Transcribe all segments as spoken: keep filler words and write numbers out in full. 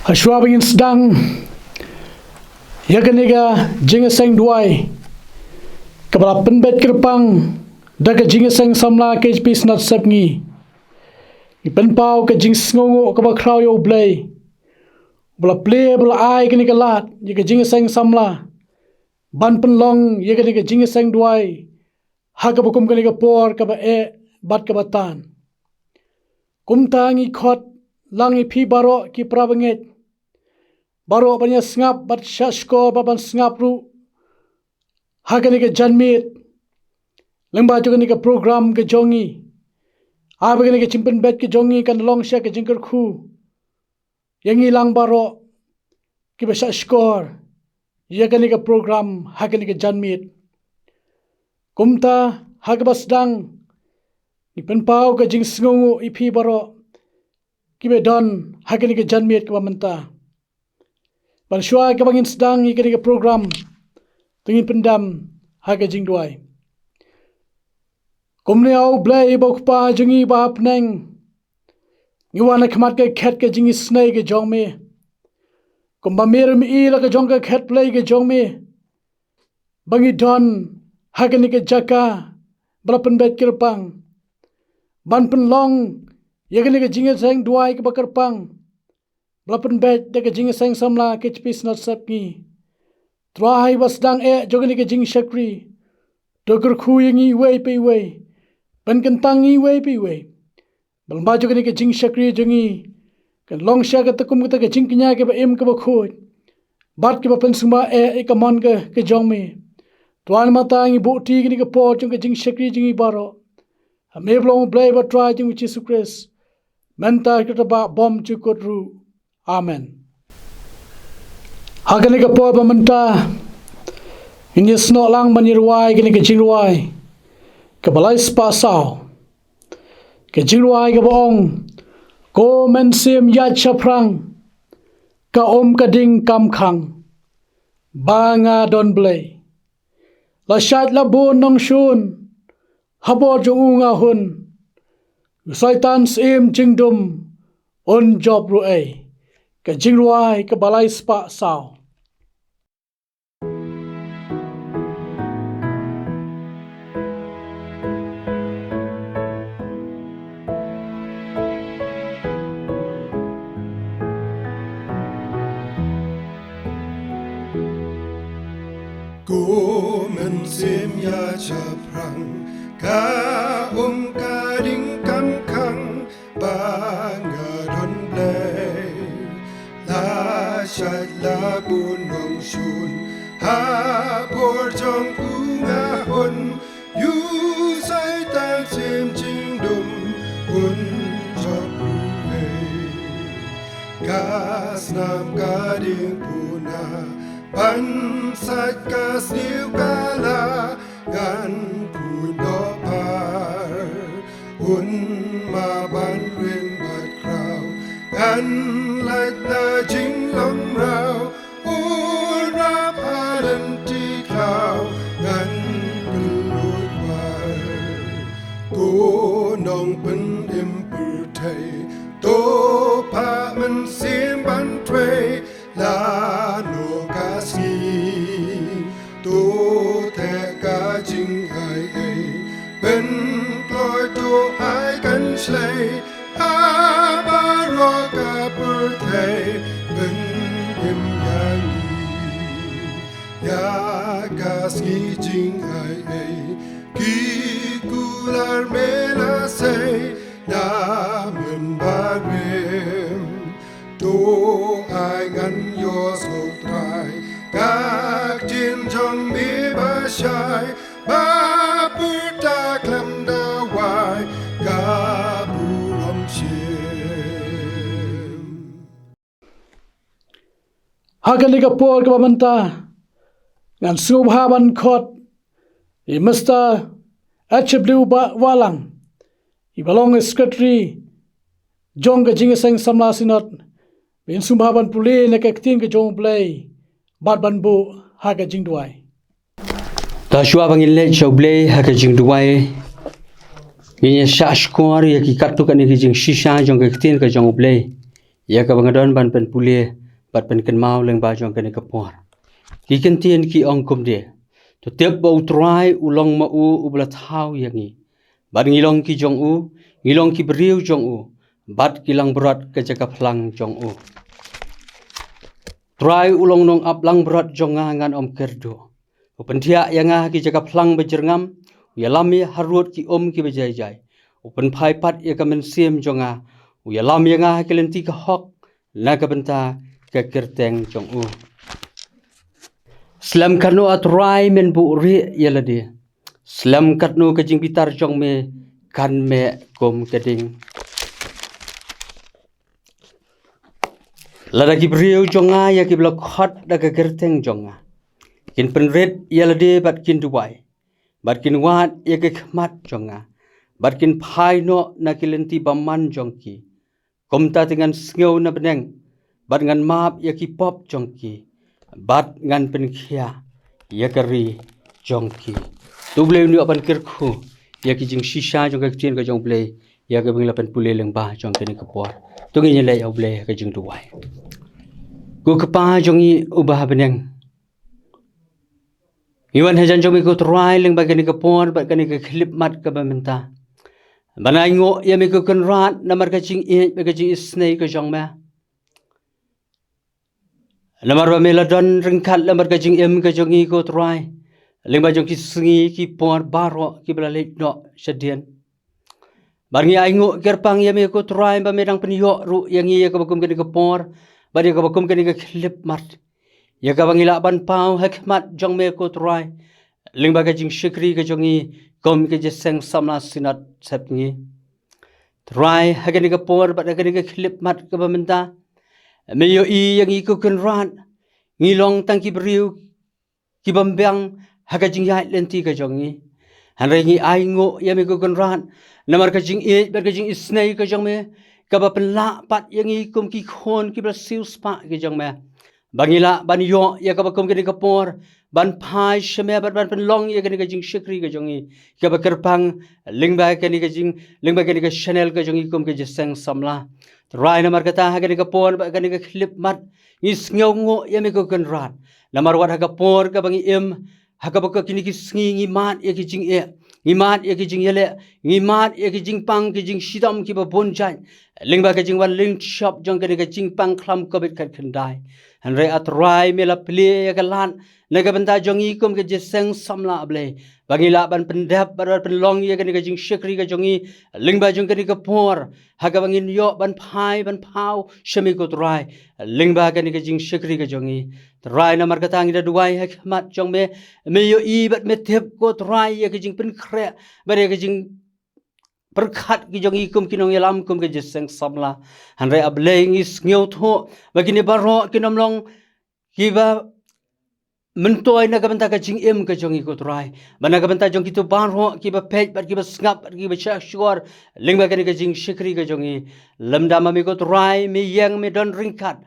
Hashwa ba ngin sdang ïa kane ka jingïaseng duwai kaba la pynbeit kyrpang da ka jingïaseng samla K H P Synod Sepngi, ngi pynpaw ka jingsngewnguh kaba khraw ïa U Blei ba la plie, ba la ai kane ka lad ïa ka jingïaseng samla ban pynlong ïa kane ka jingïaseng duwai ha kaba kum kane ka por kaba eh bad kaba tan. Kumta ngi khot lang ïa phi baroh ki para bangeit baroh ban ïa sngap bad shah shkor bad ban sngap ruh ha kane ka janmiet lyngba jong kane ka program ka jong ngi. Ai ba kane ka jingpynbeit ka jong ngi kan long sha ka jingkyrkhu ïa ngi lang baroh kiba shah shkor ïa kane ka program ha kane ka janmiet. Kumta ha kaba sdang ngi pynpaw ka jingsngewnguh ïa phi baroh kiba don ha kane ka janmiet kaba mynta. Ban shuwa kaba ngin sdang ïa kane ka program, to ngin pyndam ha ka jingduwai. Kumne, A Blei ba U Kpa jong ngi ba ha bneng, ngi wan ha khmat ka khet ka jingisynei ka jong me. Kumba me ruh me i la ka jong ka khet Blei ka jong me, ba ngi don ha kane ka jaka ba la pynbeit kyrpang ban pynlong ïa kane ka jingïaseng duwai kaba kyrpang ba la pynbeit da ka jingïaseng samla K H P Synod Sepngi. Trai, ba sdang eh jong kane ka jingshakri, to kyrkhu ïa ngi iwei pa iwei, pynkyntang ngi iwei pa iwei, ba lyngba jong kane ka jingshakri jong ngi kan long sha kata kum kata ka jingkñia kaba im kaba khuid bad kaba pynsngewbha eh ïa ka mon ka, ka jong me. Trai, namar kata ngi buh kti ïa kane ka por jong ka jingshakri jong ngi baroh ha me ba long U Blei bad Trai jong ngi U Jisu Khrist, mynta, katba bymjukut ruh. Amen. Ha kane ka por ba mynta ngin ïasnoh lang ban ïarwai kane ka jingrwai kaba lai spah saw. Ka jingrwai kaba ong: Ko Mynsiem ïaid shaphrang, ka um ka ding kam khang, ba nga don Blei. La shait la bun nongshun ha bor jong u nga hun. U Soitan Syiem jingdum un jop ruh ei. Ka jingrwai kaba lai spah saw. Ko Mynsiem ïaid shaphrang, ka um ka ding kam khang, ba nga don Blei. La shait la bun nongshun ha bor jong u nga hun. U Soitan Syiem jingdum un jop ruh ei. Ka snam ka ding puna, ban sait ka sniew ka la, ngan pun doh par. Un map ban ring bad khraw, ngan lait na jinglong mraw. Un rap ha lynti khlaw, ngan pynlut war. Ko nongpynim pyrthei, to phah mynsiem ban trei, la noh ka sngi. To theh ka jingai ei, pynkloi to ai kan shlei, ha baroh ka pyrthei, pynim ïa ngi. Ïa ka sngi jingai ei, ki kular me la sei, na mynbarim. To ai ngan ïohsngew Trai, ka ktien jong me ba shai, ba pyrta khlem da wai, ka burom shim. Ha kane ka por kaba mynta, ngan sngewbha ban khot ïa Mister H W Ba-, Wahlang, iba long i Secretary jong ka Jingïaseng Samla Synod, ba in sngewbha ban pule na ka Ktien ka jong U Blei bad ban buh ha ka jingduwai. To shuwa ba ngin leit sha U Blei ha ka jingduwai, ngin ïa shah shkor ïa ki katto katne ki jingshisha jong ka Ktien ka jong U Blei. Ïa kaba nga don ban pynpule bad pynkynmaw lyngba jong kane ka por. Ki kyntien ki ong kumne. To tip ba U Trai u long ma u uba la thaw ïa ngi. Bad ngi long ki jong u, ngi long ki briew jong u, bad ki langbrot ka jaka phlang jong u. Trai u long nongaplangbrot jong nga, ngan ym kyrduh. U pynthiah ïa nga ha ki jaka phlang ba jyrngam, u ïalam ïa nga harud ki um kiba jai jai. U pynphai pat ïa ka mynsiem jong nga, u ïalam ïa nga ha ki lynti ka hok, na ka bynta ka kyrteng jong u. Slem katno, A Trai, men buhrieh ïa lade. Slem katno ka jingbitar jong me kan meh kum ka ding. Lada ki briew jong nga ïa kiba la khot da ka kyrteng jong nga kin pynrit ïa lade bad kin duwai, bad kin wad ïa ka khmat jong nga, bad kin phai noh na ki lynti bymman jong ki, kumta te ngan sngew na bneng, bad ngan map ïa ki pop jong ki, bad ngan pynkhiah ïa ka ri jong ki. To U Blei un ïoh ban kyrkhu ïa ki jingshisha jong ka ktien ka jong U Blei, ïa kaba ngi la pynpule lyngba jong kane ka por. To ngin ïaleh ïa U Blei ha ka jingduwai. Ko Kpa jong ngi uba ha bneng, ngi wan hajan jong me ko Trai lyngba kane ka por bad kane ka khyllipmat kaba mynta, ban ainguh ïa me ko Kynrad namar ka jingïeit bad ka jingisynei ka jong me. Namar ba me la don ryngkat lem bad ka jingim ka jong ngi ko Trai, lyngba jong ki sngi ki por baroh kiba la leit noh shadien. Bad ngi ainguh kyrpang ïa me ko Trai ba me dang pynïoh ruh ïa ngi ïa kaba kum kane ka por bad ïa kaba kum kane ka khyllipmat, ïa kaba ngi lah ban paw ha khmat jong me ko Trai, lyngba ka jingshakri ka jong ngi kum ka Jingïaseng Samla Synod Sepngi. Trai, ha kane ka por bad ha kane ka khyllipmat kaba mynta, me ïohi ïa ngi ko Kynrad, ngi long tang ki briew ki bym biang ha ka jingïaid lynti ka jong ngi. Hynrei ngi ainguh ïa me ko Kynrad namar ka jingïeit bad ka jingisynei ka jong me, kaba pynlah pat ïa ngi kum ki khun kiba la siewspah ki jong me, ba ngi lah ban ïoh ïa kaba kum kane ka por ban phai sha me bad ban pynlong ïa kane ka jingshakri ka jong ngi kaba kyrpang lyngba kane ka jing, lyngba kane ka channel ka jong ngi kum ka Jingïaseng Samla. Trai, namar kata ha kane ka por bad kane ka khyllipmat ngi sngewnguh ïa me ko Kynrad namar wat ha ka por kaba ngi im, ha kaba ka kine ki sngi ngi mad ïa ki jingeh, ngi mad ïa ki jingïaleh, ngi mad ïa ki jingpang ki jingshitom kiba bun jait lyngba ka jingwan lynshop jong kane ka jingpang khlam Covid khatkhyndai. Hynrei A Trai, me la plie ïa ka lad na ka bynta jong ngi kum ka Jingïaseng Samla, A Blei, ba ngi lah ban pyndep bad ban pynlong ïa kane ka jingshakri ka jong ngi lyngba jong kane ka por, ha kaba ngin ïoh ban phai ban paw sha me ko Trai lyngba kane ka jingshakri ka jong ngi. Trai, namar kata ngi da duwai ha khmat jong me, me ïohi bad me tip ko Trai ïa ka jingpynkhreh bad ïa ka jingpyrkhat ki jong ngi kum ki nongïalam kum ka Jingïaseng Samla. Hynrei A Blei, ngi sngewthuh ba kine baroh kin ym long kiba myntoi na ka bynta ka jingim ka jong ngi ko Trai, bad na ka bynta jong kito baroh kiba peit bad kiba sngap bad kiba shah shkor lyngba kane ka jingshakri ka jong ngi. Lymda ma me ko Trai me ïeng, me don ryngkat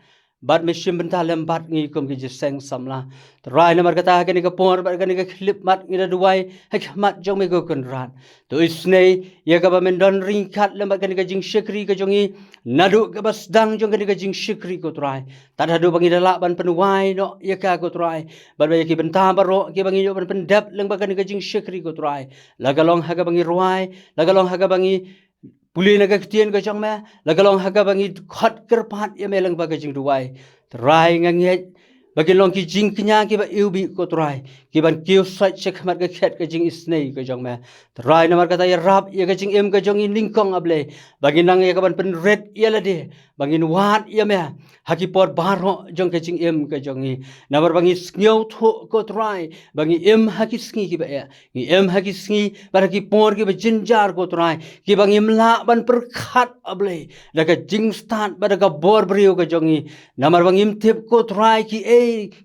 bad me shim bynta lem bad ngi kum ka Jingïaseng Samla. Trai, namar kata ha kane ka por bad kane ka khyllipmat ngi da duwai ha khmat jong me ko Kynrad, to isynei ïa kaba men don ryngkat lem bad kane ka jingshakri ka jong ngi, naduh kaba sdang jong kane ka jingshakri ko Trai, tad haduh ba ngi da lah ban pynwai noh ïa ka ko Trai, bad ba ïa ki bynta baroh kiba ngi ïoh ban pyndep lyngba kane ka jingshakri ko Trai, la ka long ha kaba ngi rwai, la ka long ha kaba ngi pule na ka ktien ka jong me, la ka long ha kaba ngi khot kyrpad ïa me lyngba ka jingduwai. Trai, nga ngeit ba kin long ki jingkñia kiba iwbih ko Trai, kiban kiew sait sha khmat ka khet ka jingisynei ka jong me. Trai, namar kata ïarap ïa ka jingim ka jong ngi nyngkong, A Blei, ba ngin nang ïa kaban pynrit ïa lade, ba ngin wad ïa me ha ki por baroh jong ka jingim ka jong ngi. Namar ba ngi sngewthuh ko Trai ba ngi im ha ki sngi kiba eh, ngi im ha ki sngi bad ha ki por kiba jynjar ko Trai, kiba ngim lah ban pyrkhat, A Blei, da ka jingstad bad da ka bor briew ka jong ngi. Namar ba ngim tip ko Trai ki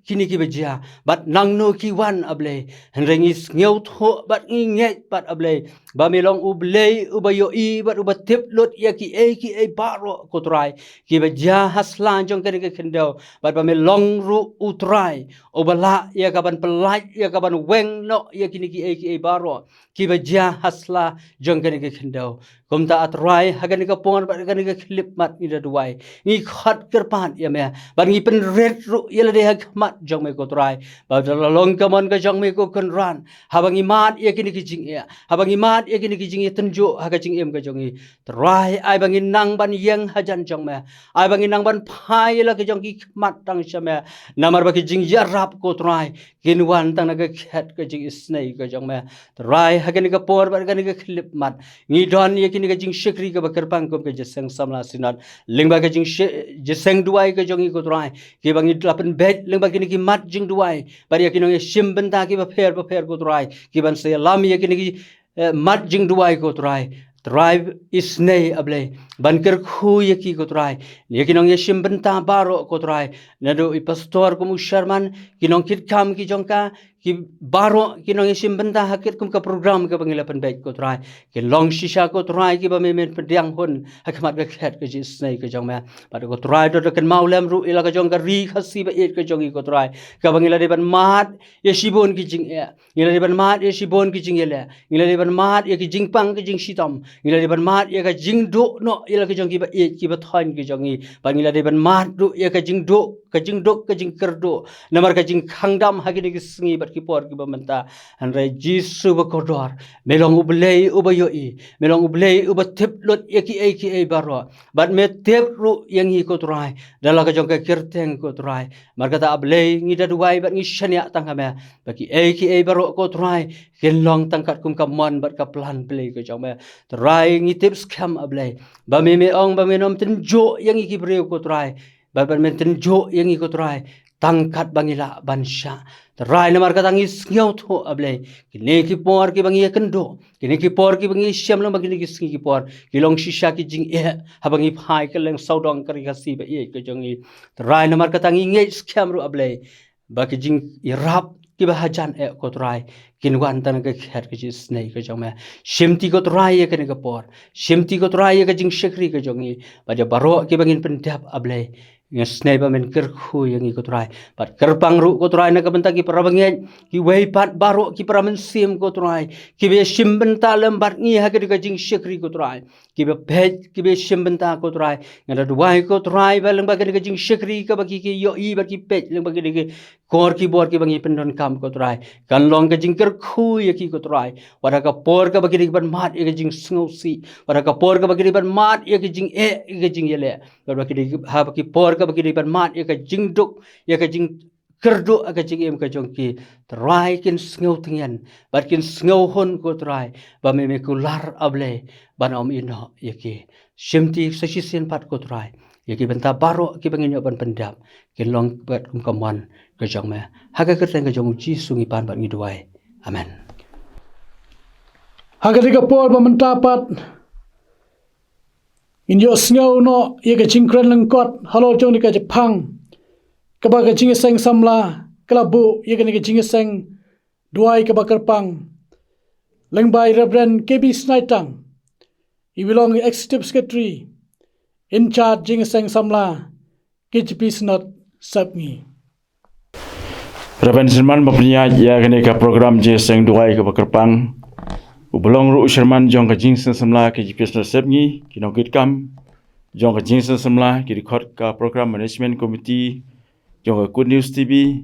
kine kiba jia, bad nangno ki wan, A Blei. Hynrei ngi sngewthuh bad ngi ngeit pat, A Blei, ba me long U Blei uba ïohi bad uba tip lut ïa kiei kiei baroh, ko Trai, kiba jia ha sla jong kane ka khyndew, bad ba me long ruh U Trai uba lah ïa ka ban pyllait, ïa ka ban weng noh ïa kine kiei kiei baroh kiba jia ha sla jong kane ka khyndew. Kumta, A Trai, ha kane ka por bad kane ka khyllipmat ngi da duwai, ngi khot kyrpad ïa me, bad ngi pynrit ruh ïa lade ha khmat jong me, ko Trai, bad da la long ka mon ka jong me, ko Kynrad, haba ngi mad ïa kine ki jingeh, haba ngi mad ïa kine ki jingïatynjuh ha ka jingim ka jong ngi, Trai, ai ba ngin nang ban ïeng hajan jong me, ai ba ngin nang ban phai ïa la ka jong ki khmat tang sha me, namar ba ki jingïarap, ko Trai, kin wan tang na ka khet ka jingisynei ka jong me. Trai, ha kane ka por bad kane ka khyllipmat, ngi don ïa kine ka jingshakri kaba kyrpang kum ka Jingïaseng Samla Synod, lyngba ka jingshi-, jingïaseng duwai ka jong ngi, ko Trai, kiba ngi la pynbeit lyngba kine ki mat jingduwai, bad ïa ki nongïashim bynta kiba pher bapher, ko Trai, kiban sa ïalam ïa kine ki, eh, mat jingduwai, ko Trai. Trai, isynei, A Blei, ban kyrkhu ïa ki, ko Trai, ïa ki nongïashim bynta baroh, ko Trai, naduh i pastor kum u Sherman, ki nongkitkam ki jong ka, ki baroh ki nongïashim bynta ha katkum ka program kaba ngi la pynbeit, ko Trai, kin long shisha, ko Trai, kiba me men pdiang hun ha khmat ka khet ka jingisynei ka jong me. Bad, ko Trai, to da kynmaw lem ruh ïa la ka jong ka Ri Khasi ba ïeit ka jong ngi, ko Trai, kaba ngi la dei ban mad ïa shibun ki jingeh, ngi la dei ban mad ïa shibun ki jingïaleh, ngi la dei ban mad ïa ki jingpang ki jingshitom, ngi la dei ban mad ïa ka jingduh noh ïa la ka jong kiba ïeit kiba thoiñ ki jong ngi, bad ngi la dei ban mad ruh ïa ka jingduh, ka jingduk, ka jingkyrduh namar ka jingkhang dam ha kine ki sngi bad ki por kiba mynta. Hynrei Jisu bakordor, me long U Blei uba ïohi, me long U Blei uba tip lut ïa kiei kiei baroh, bad me tip ruh ïa ngi, ko Trai, da la ka jong ka kyrteng, ko Trai. Namar kata, A Blei, ngi da duwai bad ngi shaniah tang ha me, ba kiei kiei baroh, ko Trai, kin long tang katkum ka mon bad ka plan Blei ka jong me. Trai, ngi tip skhem, A Blei, ba me, me ong ba men ym tynjuh ïa ngi ki briew, ko Trai, bad, bad men tynjuh ïa ngi, ko Trai, tang katba ngi lah ban shah. Trai, namar kata ngi sngewthuh, A Blei, kine ki por kiba ngi ïakynduh, kine ki por kiba ngi shem lang, ba kine ki sngi ki por ki long shisha ki jingeh haba ngi phai kylleng sawdong ka Ri Khasi ba ïeit ka jong ngi. Trai, namar kata ngi ngeit skhem ruh, A Blei, ba ki jingïarap kiba hajan eh, ko Trai, kin wan tang na ka khet ka jingisynei ka jong me. Shimti, ko Trai, ïa kane ka por, shimti, ko Trai, ïa ka jingshakri ka jong ngi, bad ïa baroh kiba ngin pyndep, A Blei, ngi sngew ba men kyrkhu ïa ngi, ko Trai, bad kyrpang ruh, ko Trai, na ka bynta ki para bangeit, kiwei pat baroh ki para mynsiem, ko Trai, kiba shim bynta lem bad ngi ha kane ka jingshakri, ko Trai, kiba peit, kiba shim bynta, ko Trai. Nga da duwai, ko Trai, ba lyngba kane ka jingshakri kaba ki, ki ïohi bad ki peit lyngba kine ki kor ki bor kiba ngi pyndonkam, ko Trai, kan long ka jingkyrkhu ïa ki, ko Trai, wat ha ka por kaba ki dei ban mad ïa ka jingsngewsih, wat ha ka por kaba ki dei ban mad ïa ka jingeh, ïa ka jingïaleh, wat ha ki dei, ha ki por kaba ki dei ban mad ïa ka jingduk, ïa ka jingkyrduh ha ka jingim ka jong ki. Trai, kin sngew tngen bad kin sngew hun, ko Trai, ba me, me kular, A Blei, ban ym ïehnoh ïa ki. Shimti sa shisien pat, ko Trai, ïa ki bynta baroh kiba ngin ïoh ban pyndep, kin long bad kum ka mon ka jong me. Ha ka kyrteng ka jong U Jisu ngi pan bad ngi duwai. Amen. Ha kane ka por ba mynta pat, ngin ïohsngew noh ïa ka jingkren lyngkot halor jong kane ka jingpang kaba ka Jingïaseng Samla ka la buh ïa kane ka jingïaseng duwai kaba kyrpang, lyngba i Reverend K B Snaitang, i ba long Executive Secretary in charge Jingïaseng Samla K J P Synod Sepngi. Reverend Sherman ba pynïaid ïa kane ka program Jingïaseng Duwai kaba kyrpang, u ba long ruh u Sherman jong ka Jingïaseng Samla K J P Synod Sepngi, ki nongkitkam jong ka Jingïaseng Samla, ki dkhot ka Program Management Committee jong ka Good News T V,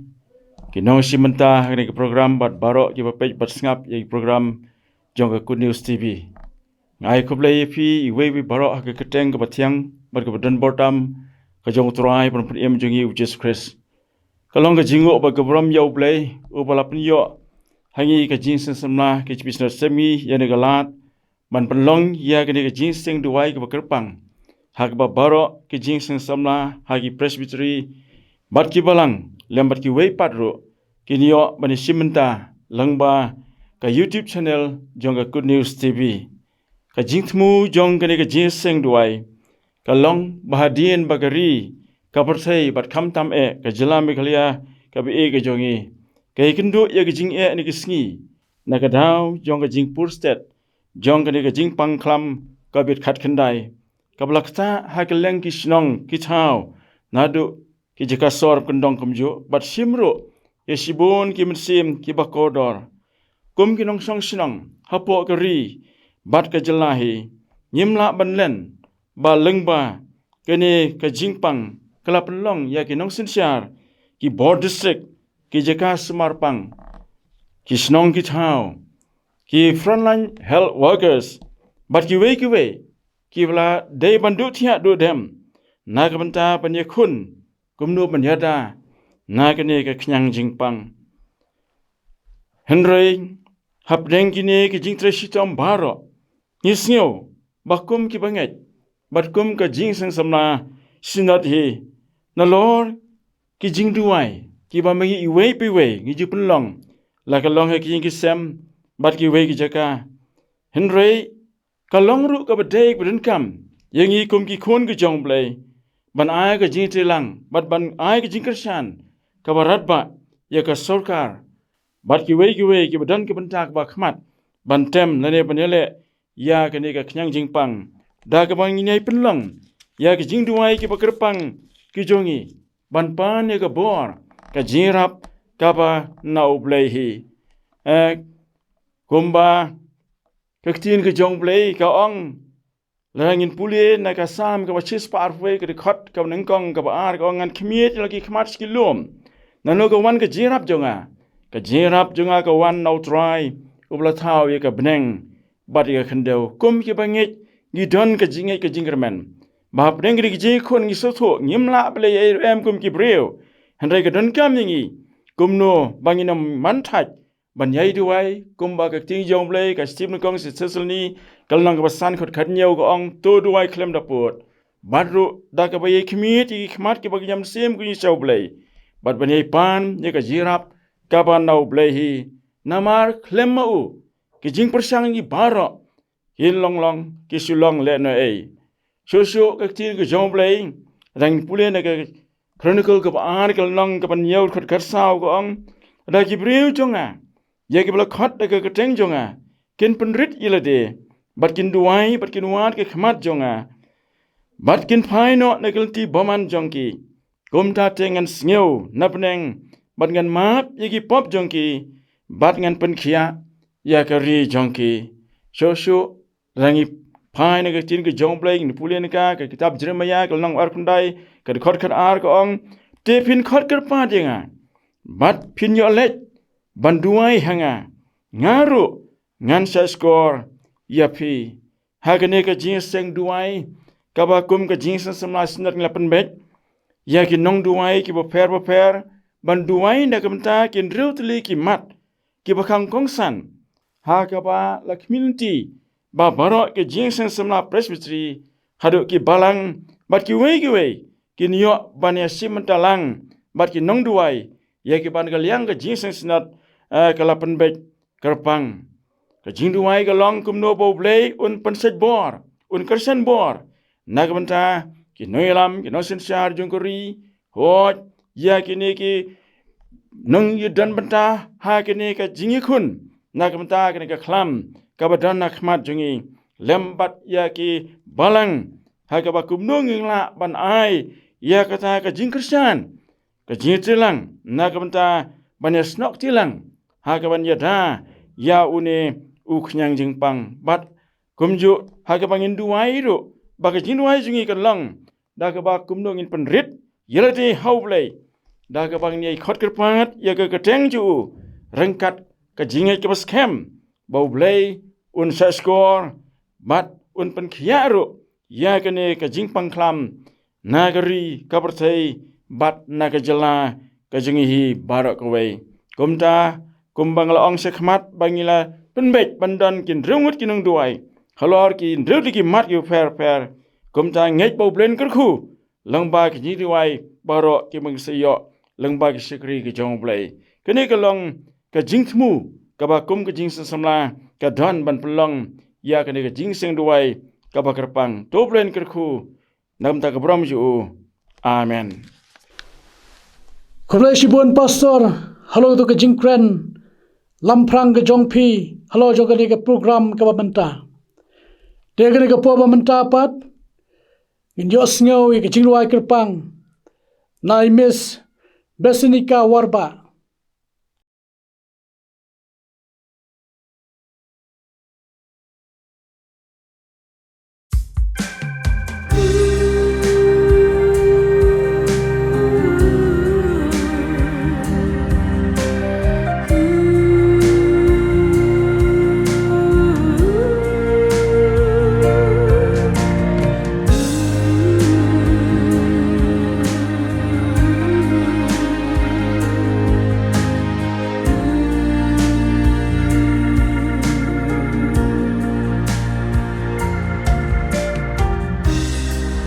ki nongshim bynta ha kane ka program bad baroh kiba peit bad sngap ïa ka program jong ka Good News T V. Nga ai khublei ïa phi iwei iwei baroh ha ka kyrteng kaba thiang bad kaba don bor tam ka jong U Trai bad U Mynsiem jong ngi U Jisu Khrist. Ka long ka jingnguh bad ka burom ïa U Blei, u ba la pynïoh ha ngi ka Jingïaseng Samla K J P Synod Sepngi ïa kane ka lad ban pynlong ïa kane ka jingïaseng duwai kaba kyrpang ha kaba baroh ki Jingïaseng Samla ha ki Presbytery bad ki Balang lem bad kiwei pat ruh kin ïoh ban ïashim bynta lyngba ka YouTube channel jong ka Good News T V. Ka jingthmu jong kane ka jingïaseng duwai ka long ba hadien ba ka ri ka pyrthei bad khamtam eh ka jylla Meghalaya kaba ïeit ka jong ngi, ka ïakynduh ïa ka jingeh ïa kine ki sngi na ka daw jong ka jingpur stet jong kane ka jingpang khlam Covid khatkhyndai, kaba la ktah ha kylleng ki shnong ki thaw, naduh ki jaka sor kyndong kumjuh, bad shim ruh ïa shibun ki mynsiem kiba kordor. Kum ki nongshong shnong hapoh ka ri bad ka jylla hi, ngim lah ban len ba lyngba kane ka jingpang ka la pynlong ïa ki nongsynshar, ki bor district, ki jaka sumar pang, ki shnong ki thaw, ki frontline health workers, bad kiwei kiwei kiba la dei ban duh thiah duh dem na ka bynta ban ïakhun kumno ban ïada na kane ka khñiang jingpang. Hynrei hapdeng kine ki jingtrei shitom baroh, ngi sngew ba kum kiba ngeit bad kum ka jingseng samla Synod hi, nalor ki jingduwai kiba ma ngi iwei pa iwei ngi ju pynlong, la ka long ha ki ïing ki sem bad kiwei ki jaka, hynrei ka long ruh kaba dei ba donkam ïa ngi kum ki khun ki jong U Blei ban ai ka jingtreilang bad ban ai ka jingkyrshan kaba radbah ïa ka sorkar bad kiwei kiwei kiba don ka bynta kaba khmat ban tem lane ban ïaleh ïa kane ka khñiang jingpang, da kaba ngin ïai pynlong ïa ka jingduwai kiba kyrpang ki jong ngi ban pan ïa ka bor ka jingïarap kaba na U Blei hi. Eh, kumba ka ktien ka jong U Blei ka ong, lada ngin pule na ka Salm kaba shispah arphew, ka dkhot kaba nyngkong kaba ar, ka ong, ngan khmied ïa la ki khmat sha ki lum. Nangno ka wan ka jingïarap jong nga? Ka jingïarap jong nga ka wan na U Trai uba la thaw ïa ka bneng bad ïa ka khyndew. Kum kiba ngeit ngi don ka jingngeit ka jingkyrmen ba hapdeng kine ki jingïakhun ngi sngewthuh ngim lah ban leh ei ruh em kum ki briew, hynrei ka donkam ïa ngi kumno ba ngin ym man thait ban ïai duwai, kumba ka ktien jong U Blei ka shithi nyngkong sha ki Thessaloni ka lynnong kaba san, dkhot khathynñiew, ka ong, to duwai khlem da pud, bad ruh da kaba ïai khmied ïa ki khmat kiba ki jam sim ki sha U Blei, bad ban ïai pan ïa ka jingïarap kaba na U Blei hi. Namar khlem ma u ki jingpyrshang ngi baroh kin long long, ki shu long lehnohei. Shuh shuh ka ktien ka jong U Blei, lada ngin pule na ka Chronicle kaba ar ka lynnong kaba hynñiew, dkhot khatsaw, ka ong, da ki briew jong nga, ïa kiba la khot da ka kyrteng jong nga, kin pynrit ïa lade bad kin duwai bad kin wad ka khmat jong nga bad kin phai noh na ka lynti bymman jong ki, kumta te ngan sngew na bneng bad ngan map ïa ki pop jong ki bad ngan pynkhiah ïa ka ri jong ki. Shuh shuh lada ngi phai na ka ktien ka jong U Blei, ngin pule na ka, ka kitab Jeremaïah ka lynnong arphew khyndai, ka dkhot khatar, ka ong, te phin khot kyrpad ïa nga bad phin ïoh leit ban duwai ha nga, nga ruh ngan shahshkor ïa phi. Ha kane ka jingïaseng duwai kaba kum ka jingseng samla Synod ngi la pynbeit ïa ki nongduwai kiba pher bapher ban duwai na ka bynta ki hynriew tylli ki mat kiba khang kongsan, ha kaba la khmih lynti ba baroh ki jingseng samla Presbytery haduh ki balang bad kiwei kiwei kin ïoh ban ïashim bynta lang bad ki nongduwai ïa kiban ka liang ka jingseng Synod, eh, ka la pynbeit kyrpang. Ka jingduwai ka long kumno ba U Blei un pynshet bor, un kyrshan bor na ka bynta ki nongïalam, ki nongsynshar jong ka ri, hooid ïa kine ki nongïadon bynta ha kane ka jingïakhun na ka bynta kane ka khlam kaba don ha khmat jong ngi, lem bad ïa ki balang, ha kaba kumno ngin lah ban ai ïa kata ka jingkyrshan, ka jingtreilang na ka bynta ban ïasnoh kti lang ha kaban ïada ïa une u khñiang jingpang. Bad kumjuh ha kaba ngin duwai ruh, ba ka jingduwai jong ngi kan long da kaba kumno ngin pynrit ïa lade ha U Blei, da kaba ngin ïai khot kyrpad ïa ka kyrteng jong u ryngkat ka jingngeit kaba skhem ba U Blei un shahshkor bad un pynkhiah ruh ïa kane ka jingpang khlam na ka ri, ka pyrthei bad na ka jylla ka jong ngi hi baroh kawei. Kumta, kumba nga la ong shakhmat ba ngi la pynbeit ban don ki hynriew ngut ki nongduwai halor ki hynriew tylli ki mat kiba pher pher, kumta ngeit ba U Blei un kyrkhu lyngba ki jingduwai baroh kiba ngi sa ïoh lyngba ki shakri ki jong U Blei. Kane ka long ka jingthmu kaba kum ka jingseng samla ka don ban pynlong ïa kane ka jingseng duwai kaba kyrpang. To U Blei un kyrkhu na ka bynta ka burom jong u. Amen. Khublei shibun Pastor, halor kata ka jingkren lamphrang ka jong phi halor jong kane ka program kaba mynta. Te kane ka por ba mynta pat ngin ïohsngew ïa ka jingrwai kyrpang na i Miss Besinika Warbah.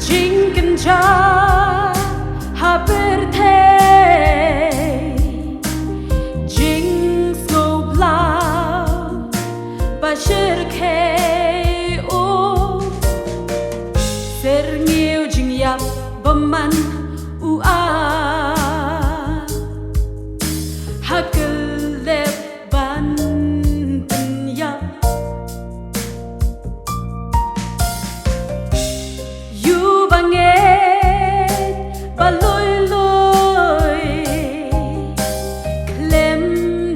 Jingkynja ha pyrthei, jingsngewbha ba shyrkhei, o, syrngiew jingïap bymman u a ha kyllep ban pynïap. Ïoh bangeit ba lui lui, khlem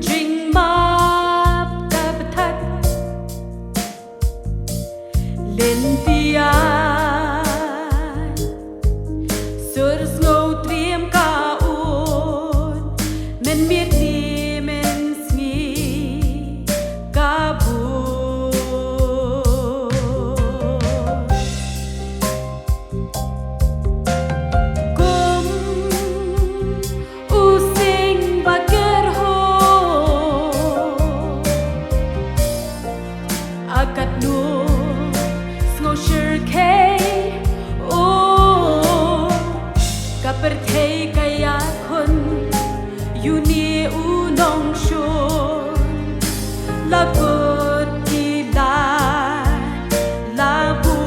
jingmap ka bthak. Lynti ai, sur sngew triem ka ut, mynmiet ne mynsngi ka bun. Kum u sing ba kyrhuh, a katno sngew shyrkhei, o, ka pyrthei ka ïakhun, ïoh ne u nongshun, la kut ki la, la bun.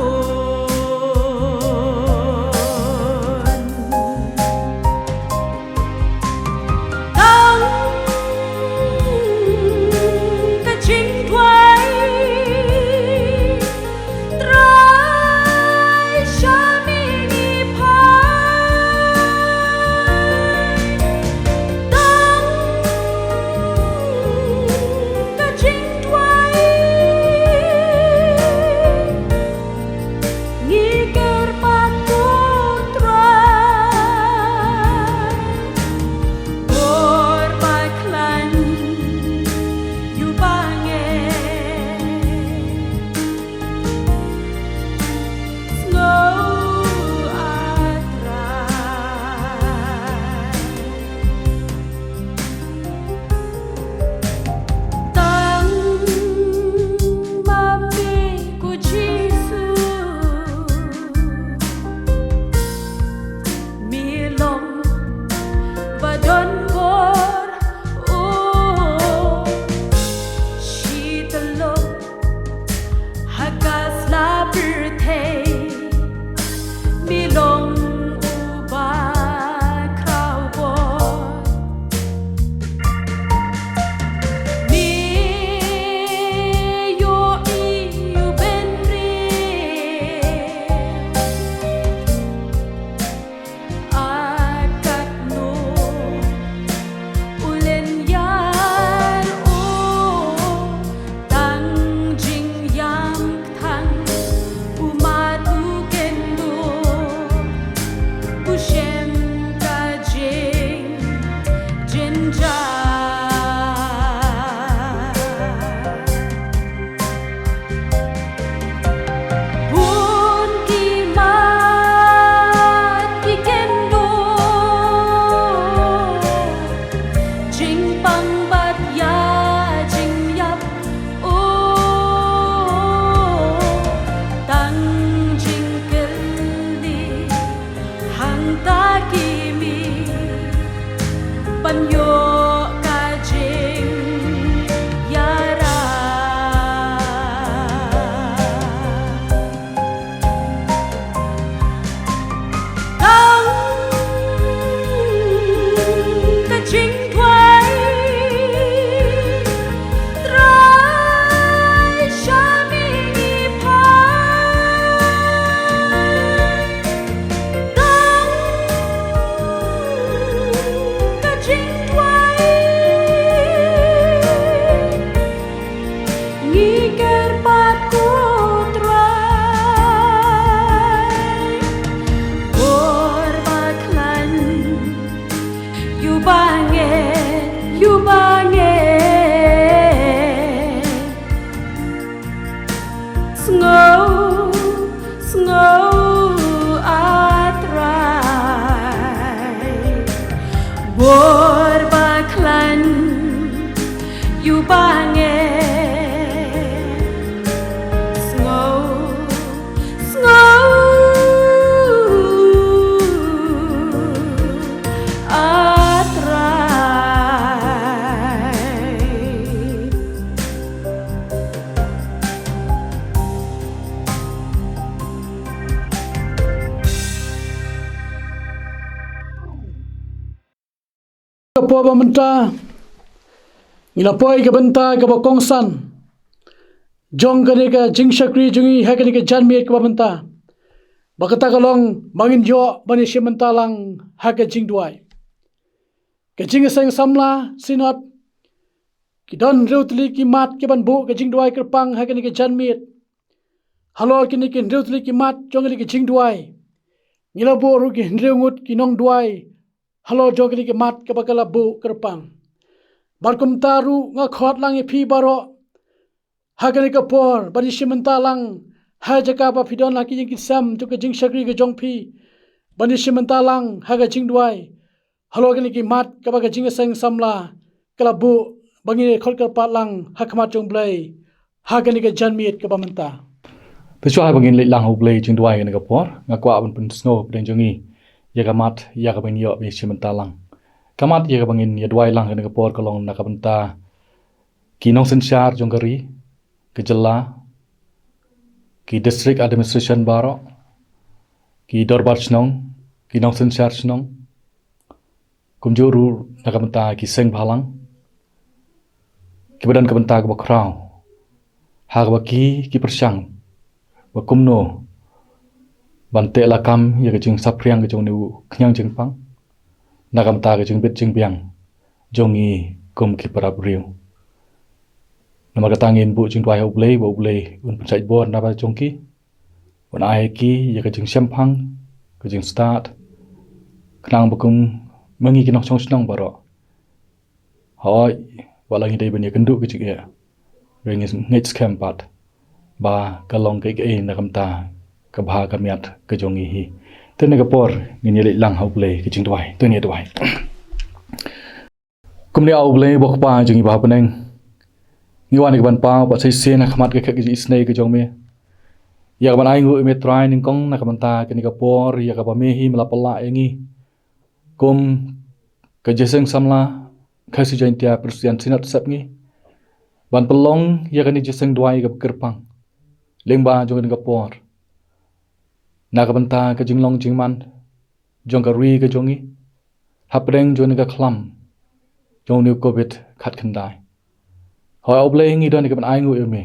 Tang ka jingduwai Trai sha mihngi phai. Tang ka jingduwai. Ngi kyrpad ko Trai, bor bakhlaiñ ïa u bangeit. Sngew, a Trai. Tang ma me ko Jisu, me long ba don bor, o, shi tyllup ha ka sla pyrthei, me long uba khraw bor. Me ïohi u bynriew a katno u lynñiar, o, tang jingïam kthang u mad u kynduh, u shem ka jingjynjar. Bun ki mat ki kynduh, jingpang bad ïa jingïap, o, tang jingkylli hangta ki mih ban ïoh ka jingïarap. Tang Ba nge sngew, sngew A Trai, bor ba khlaiñ ïa u ba nge sngew, sngew A Trai. Ka por ba mynta ngi la poi ka bynta kaba kongsan jong kane ka jingshakri jong ngi ha kane ka janmiet kaba mynta. Ba kata ka long ba ngin ïoh ban ïashim bynta lang ha ka jingduwai. Ka jingïaseng samla Synod, ki don hynriew tylli ki mat ki ban buh ka jingduwai kyrpang ha kane ka janmiet. Halor kine ki hynriew tylli ki mat jong kane ka jingduwai, ngi la buh ruh ki hynriew ngut ki nongduwai halor jong kine ki mat kaba ka la buh kyrpang. Bad kumta ruh nga khot lang ïa phi baroh ha kane ka por ban ïashim bynta lang ha jaka ba phi don ha ki ïing ki sem jong ka jingshakri ka jong phi, ban ïashim bynta lang ha ka jingduwai halor kine ki mat kaba ka jingïaseng samla ka la buh ba ngin ïa khot kyrpad lang ha khmat jong U Blei ha kane ka janmiet kaba mynta. Te shuwa ba ngin leit lang ha U Blei jingduwai kane ka por, nga kwah ban pynsngew hapdeng jong ngi ïa ka mat ïa kaba ngin ïoh ban ïashim bynta lang. Ka mat ïa kaba ngin ïa duwai lang kane ka por ka long na ka bynta ki nongsynshar jong ka ri, ka jylla, ki district administration baroh, ki dorbar shnong, ki nongsynshar shnong, kumjuh ruh na ka bynta ki seng bhalang kiba don ka bynta kaba khraw ha kaba ki, ki pyrshang ba kumno ban teh lakam ïa ka jingsaphriang ka jong une u khñiang jingpang na ka bynta ka jingbit jingbiang jong ngi kum ki para briew. Namar kata ngin buh jingduwai ha U Blei ba U Blei un pynshait bor na ka bynta jong ki, un ai ki ïa ka jingshemphang, ka jingstad, khnang ba kum ma ngi ki nongshong shnong baroh, hooid, wat la ngi dei ban ïakynduh ka jingeh, hynrei ngin ngeit skhem pat ba ka long kaei kaei na ka bynta ka bha ka miat ka jong ngi hi. Te kane ka por ngin ïa leit lang ha U Blei ka jingduwai. To ngin ïa duwai. Kumne A U Blei, U Kpa jong ngi ba ha bneng, ngi wan ïa ka ban paw pat sa shisien ha khmat ka khet ka jingisynei ka jong me, ïa ka ban ainguh ïa me Trai nyngkong na ka bynta kane ka por ïa kaba me hi me la pynlah ïa ngi kum ka Jingïaseng Samla Khasi Jaiñtia Presbyterian Synod Sepngi, ban pynlong ïa kane ka jingïaseng duwai kaba kyrpang lyngba jong kane ka por na ka bynta ka jinglong jingman jong ka ri ka jong ngi hapdeng jong kane ka khlam jong une u Covid khatkhyndai. Hooid A U Blei, ngi don ïa ka ban ainguh ïa me,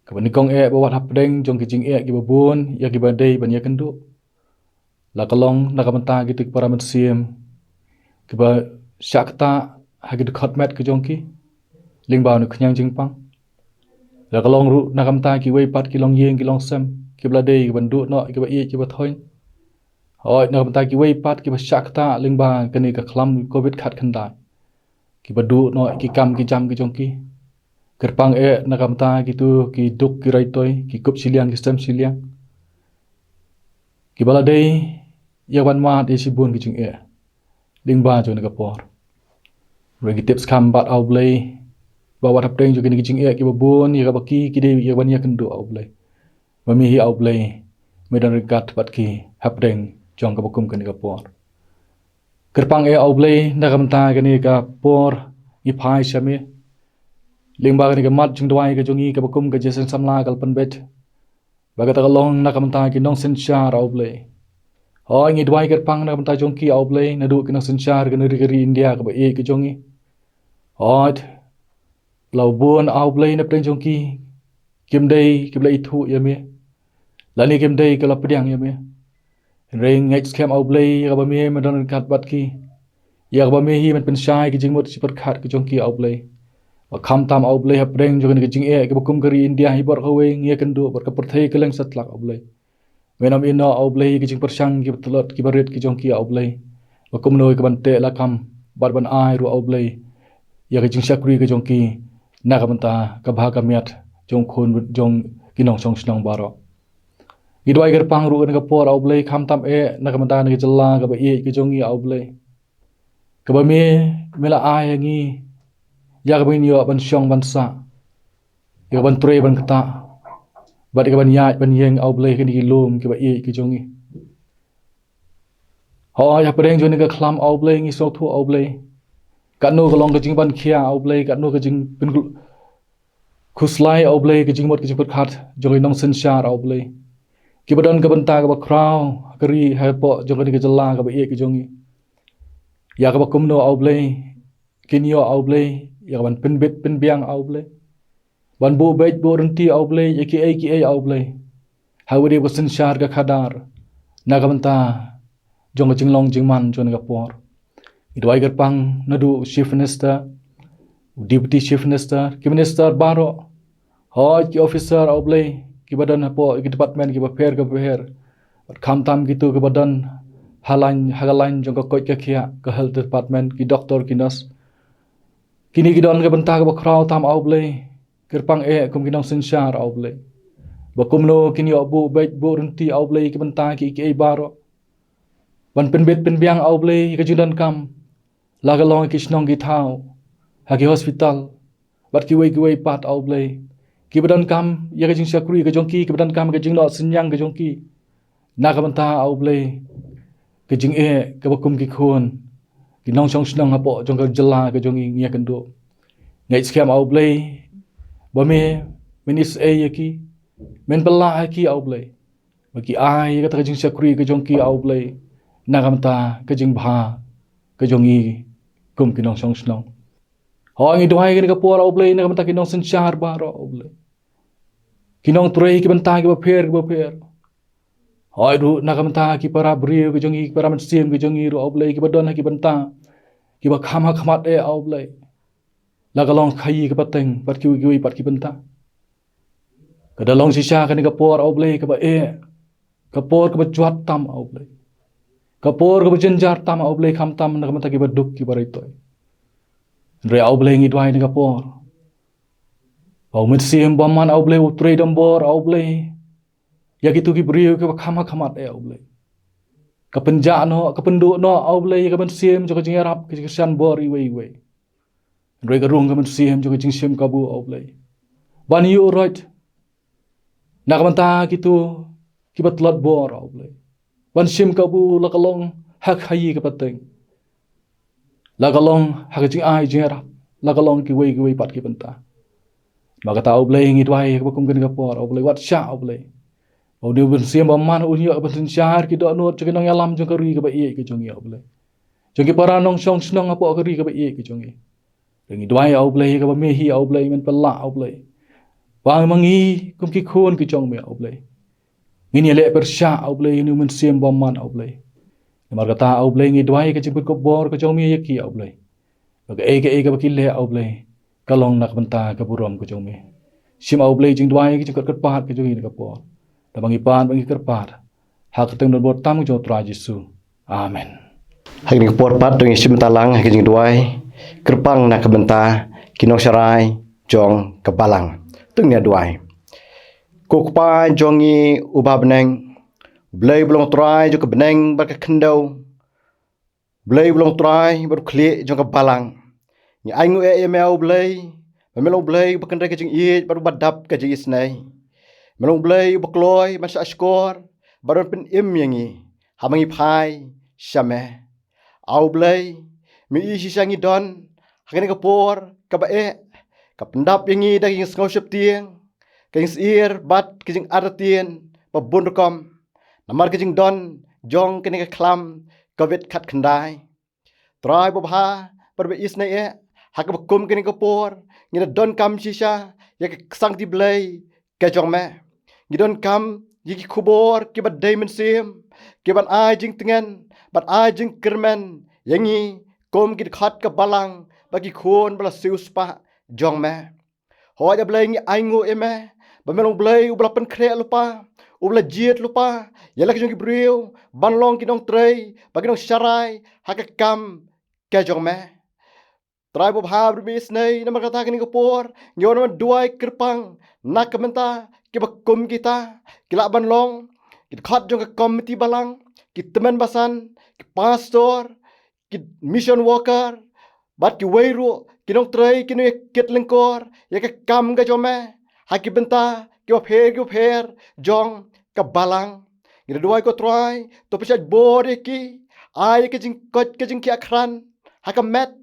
kaba nyngkong eh ba wat hapdeng jong ki jingeh kiba bun ïa kiba dei ban ïakynduh, la ka long na ka bynta kito ki para mynsiem kiba shah ktah ha ki dkhot met ka jong ki lyngba une u khñiang jingpang. La ka long ruh na ka bynta kiwei pat ki longïing ki longsem kiba la dei ki ban duh noh ïa kiba ïeit kiba thoiñ. Hooid na ka bynta kiwei pat kiba shah ktah lyngba kane ka khlam Covid khatkhyndai, kiba duh noh ïa ki kam ki jam ki jong ki. Kyrpang eh na ka bynta kito ki duk ki raitoi, ki kup shiliang ki sem shiliang, kiba la dei ïa ka ban mad ïa shibun ki jingeh lyngba jong kane ka por. Hynrei ngi tip skhem pat A U Blei ba wat hapdeng jong kine ki jingeh kiba bun ïa kaba ki, ki dei ïa ka ban ïakynduh A U Blei, ba me hi A U Blei me don ryngkat bad ki hapdeng jong kaba kum kane ka por. Kyrpang eh A U Blei na ka bynta kane ka por ngi phai sha me lyngba kane ka mat jingduwai ka jong ngi kaba kum ka Jingïaseng Samla ka la pynbeit, ba kata ka long na ka bynta ki nongsynshar A U Blei. Hooid ngi duwai kyrpang na ka bynta jong ki A U Blei, naduh ki nongsynshar kane ka ri India kaba ïeit ka jong ngi. Hooid la bun A U Blei na pdeng jong ki kim dei kiba la ithuh ïa me, lane kim dei kiba la pdiang ïa me. Hynrei ngeit skhem A U Blei ïa kaba me me don ryngkat bad ki, ïa kaba me hi men pynshai ki jingmut jingpyrkhat ki jong ki A U Blei. Ba khamtam A U Blei hapdeng jong kane ka jingeh kiba kum ka ri India hi baroh kawei ngi ïakynduh bad ka pyrthei kylleng satlak A U Blei. Men ym ïehnoh A U Blei ki jingpyrshang kiba tlot kiba rit ki jong ki A U Blei, ba kumno ïa ka ban teh lakam bad ban ai ruh A U Blei ïa ka jingshakri ka jong ki na ka bynta ka bha ka miat jong khun jong ki nongshong shnong baroh. Ngi duwai kyrpang ruh kane ka por, A U Blei, khamtam eh na ka bynta kane ka jylla kaba ïeit ka jong ngi, A U Blei, kaba me, me la ai ïa ngi ïa kaba ngin ïoh ban shong ban sah, ïa ka ban trei ban ktah, bad ïa ka ban ïaid ban ïeng, A U Blei, kine ki lum kiba ïeit ki jong ngi. Hooid, hapdeng jong kane ka khlam, A U Blei, ngi sngewthuh, A U Blei, katno ka long ka jingpynkhia, A U Blei, katno ka jingpynkhuslai, A U Blei, ka jingmut ka jingpyrkhat jong ki nongsynshar, A U Blei, kiba don ka bynta kaba khraw ha ka ri, hapoh jong kane ka jylla kaba ïeit ka jong ngi. Ïa kaba kumno, A U Blei, kin ïoh, A U Blei, ïa ka ban pynbit pynbiang, A U Blei, ban buh beit buh rynti, A U Blei, ïa kiei kiei, A U Blei, ha kaba dei ka synshar ka khadar na ka bynta jong ka jinglong jingman jong kane ka por. Ngi duwai kyrpang naduh u Chief Minister, u Deputy Chief Minister, ki minister baroh, hooid, ki officer, A U Blei, kiba don hapoh ki department kiba pher kiba pher, bad khamtam kito kiba don ha lain, ha ka lain jong ka koit ka khiah, ka health department, ki doktor, ki nurse. Kine ki don ka bynta kaba khraw tam, A U Blei, kyrpang eh kum ki nongsynshar, A U Blei, ba kumno kin ïoh buh beit buh rynti, A U Blei, ki bynta ki, kiei baroh, ban pynbit pynbiang, A U Blei, ïa ka jingdonkam, la ka long ki shnong ki thaw, ha ki hospital, bad kiwei kiwei pat, A U Blei, kiba donkam ïa ka jingshakri ka jong ki, kiba donkam ïa ka jingnoh synñiang ka jong ki na ka bynta, A U Blei, ka jingeh kaba kum ki khun ki nongshong shnong hapoh jong ka jylla ka jong ngi, ngi ïakynduh. Ngi ngeit skhem, A U Blei, ba me, men isynei ïa ki, men pynlah ïa ki, A U Blei, ba ki ai ïa kata ka jingshakri ka jong ki, A U Blei, na ka bynta ka jingbha ka jong ngi kum ki nongshong shnong. Hooid, ngi duwai kane ka por, A U Blei, na ka bynta ki nongsynshar baroh, A U Blei, ki nongtrei ki bynta kiba pher kiba pher. Hooid ruh na ka bynta ki para briew ki jong ngi, ki para mynsiem ki jong ngi ruh, A U Blei, kiba don ha ki bynta kiba kham ha khmat eh, A U Blei, la ka long khaïi ka pateng, bad kiwei kiwei pat ki bynta. Ka da long shisha kane ka por, A U Blei, kaba eh, ka por kaba jwat tam, A U Blei, ka por kaba jynjar tam, A U Blei, khamtam na ka bynta kiba duk kiba ritoi. Hynrei, A U Blei, ngi duwai kane ka por ba u Mynsiem Bymman, A U Blei, u trei donbor, A U Blei, ïa kito ki briew kiba kham ha khmat eh, A U Blei, ka pynjah noh, ka pynduh noh, A U Blei, ïa ka mynsiem jong ka jingïarap, ka jingkyrshan bor iwei iwei. Hynrei ka rung ka mynsiem jong ka jingshim kabu, A U Blei, ban ïuh roit na ka bynta kito kiba tlot bor, A U Blei, ban shim kabu, la ka long ha khaïi ka pateng, la ka long ha ka jingai jingïarap, la ka long kiwei kiwei pat ki bynta. Namar kata, A U Blei, ngi duwai kaba kum kane ka por, A U Blei, wat shah, A U Blei, ba une u Mynsiem Bymman un ïoh ban synshar ki dohnud jong ki nongïalam jong ka ri kaba ïeit ka jong ngi, A U Blei, jong ki para nongshong shnong hapoh ka ri kaba ïeit ka jong ngi. Ngi duwai, A U Blei, kaba me hi, A U Blei, men pynlah, A U Blei, ba ma ngi kum ki khun ki jong me, A U Blei, ngin ïaleh pyrshah, A U Blei, ïa une u Mynsiem Bymman, A U Blei. Namar kata, A U Blei, ngi duwai ka jingpynkupbor ka jong me ïa ki, A U Blei, ba kaei kaei kaba ki leh, A U Blei, ka long na ka bynta ka burom ka jong me. Shim, A U Blei, jingduwai, ka jingkyrpad ka jong ngi kane ka por. Da ba ngi pan, ba ngi kyrpad ha ka kyrteng donbor tam ka jong U Trai Jisu. Amen. Ha kane ka por pat, to ngin shim bynta lang ha ka jingduwai kyrpang na ka bynta ki nongsharai jong ka balang. To ngin ïa duwai. Ko Kpa jong ngi uba ha bneng, Blei ba long Trai jong ka bneng bad ka khyndew, Blei ba long Trai bad u khlieh jong ka balang, ngi ainguh eh ïa me, A U Blei, ba me long Blei uba kynrei ka jingïeit bad uba dap ka jingisynei. Me long Blei uba kloi ban shahshkor bad ban pynim ïa ngi haba ngi phai sha me. A U Blei, me i shisha ngi don ha kane ka por kaba eh, ka pyndap ïa ngi da ka jingsngew sheptieng, ka jingsyier bad ka jingartatien ba bun rukom namar ka jingdon jong kane ka khlam Covid khatkhyndai. Trai babha bad ba isynei eh, ha kaba kum kane ka por ngi da donkam shisha ïa ka ksangkti Blei ka jong me. Ngi donkam ïa ki khubor kiba dei mynsiem, kiban ai jingtngen bad ai jingkyrmen ïa ngi kum ki dkhot ka balang bad ki khun ba la siewspah jong me. Hooid, A Blei, ngi ainguh ïa me ba me long Blei uba la pynkhreh lypa, uba la jied lypa ïa la ka jong ki briew ban long ki nongtrei bad ki nongsharai ha ka kam ka jong me. Trai babha bad isynei, namar kata kane ka por ngi wan ban duwai kyrpang na ka bynta kiba kum kita, ki lah ban long ki dkhot jong ka komiti balang, ki tymmen basan, ki pastor, ki mission worker, bad kiwei ruh ki nongtrei ki nongïakit lyngkor ïa ka kam ka jong me ha ki bynta kiba pher kiba pher jong ka balang. Ngi da duwai, ko Trai, to pynshait bor ïa ki, ai ïa ka jingkoit ka jingkhiah krat ha ka met,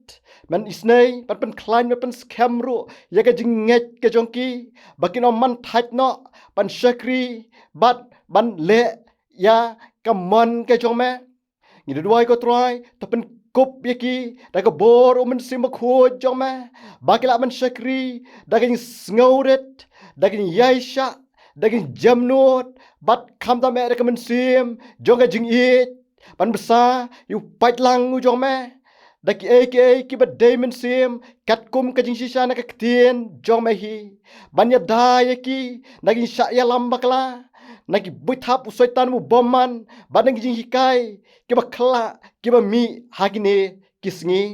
ban isynei, ban pynkhlaiñ, ban pynskhem ruh ïa ka jingngeit ka jong ki, ba kin ym man thait noh ban shakri bad ban leh ïa ka mon ka jong me. Ngi da duwai, ko Trai, to pynkup ïa ki da ka bor u Mynsiem Bakhuid jong me, ba ki lah ban shakri da ka jingsngewrit, da ka jingïaishah, da ka jingjemnud, bad khamtam eh da ka mynsiem jong ka jingïeit, ban bsa ïa u paidlang u jong me da kiei kiei kiba dei mynsiem, katkum ka jingshisha na ka ktien jong me hi, ban ïada ïa ki na ka jingshah ïalam bakla na ki buit hap u Soitan u bymman, bad na ki jinghikai kiba khlah kiba mih ha kine ki sngi.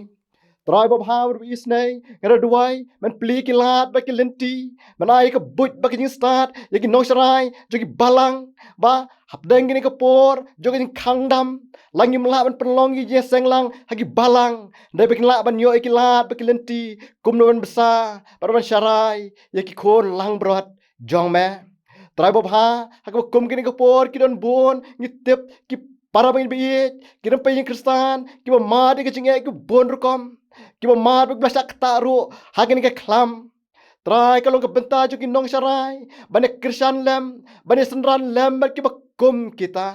Trai babha bad isynei, nga da duwai, men plie ki lad bad ki lynti, men ai ka buit bad ka jingstad ïa ki nongsharai jong ki balang, ba hapdeng kane ka por jong ka jingkhang dam, la ngim lah ban pynlong ïa ki jingïaseng lang ha ki balang, hynrei ba kin lah ban ïoh ïa ki lad bad ki lynti kumno ban bsa bad ban sharai ïa ki khun langbrot jong me. Trai babha, ha kaba kum kane ka por ki don bun, ngi tip, ki para bangeit ba ïeit, ki nongpeit ïing Khristan kiba mad ïa ka jingeh ki bun rukom, kiba mad bad kiba la shah ktah ruh ha kane ka khlam. Trai, ka long ka bynta jong ki nongsharai ban ïa kyrshan lem, ban ïa synran lem bad kiba kum kita.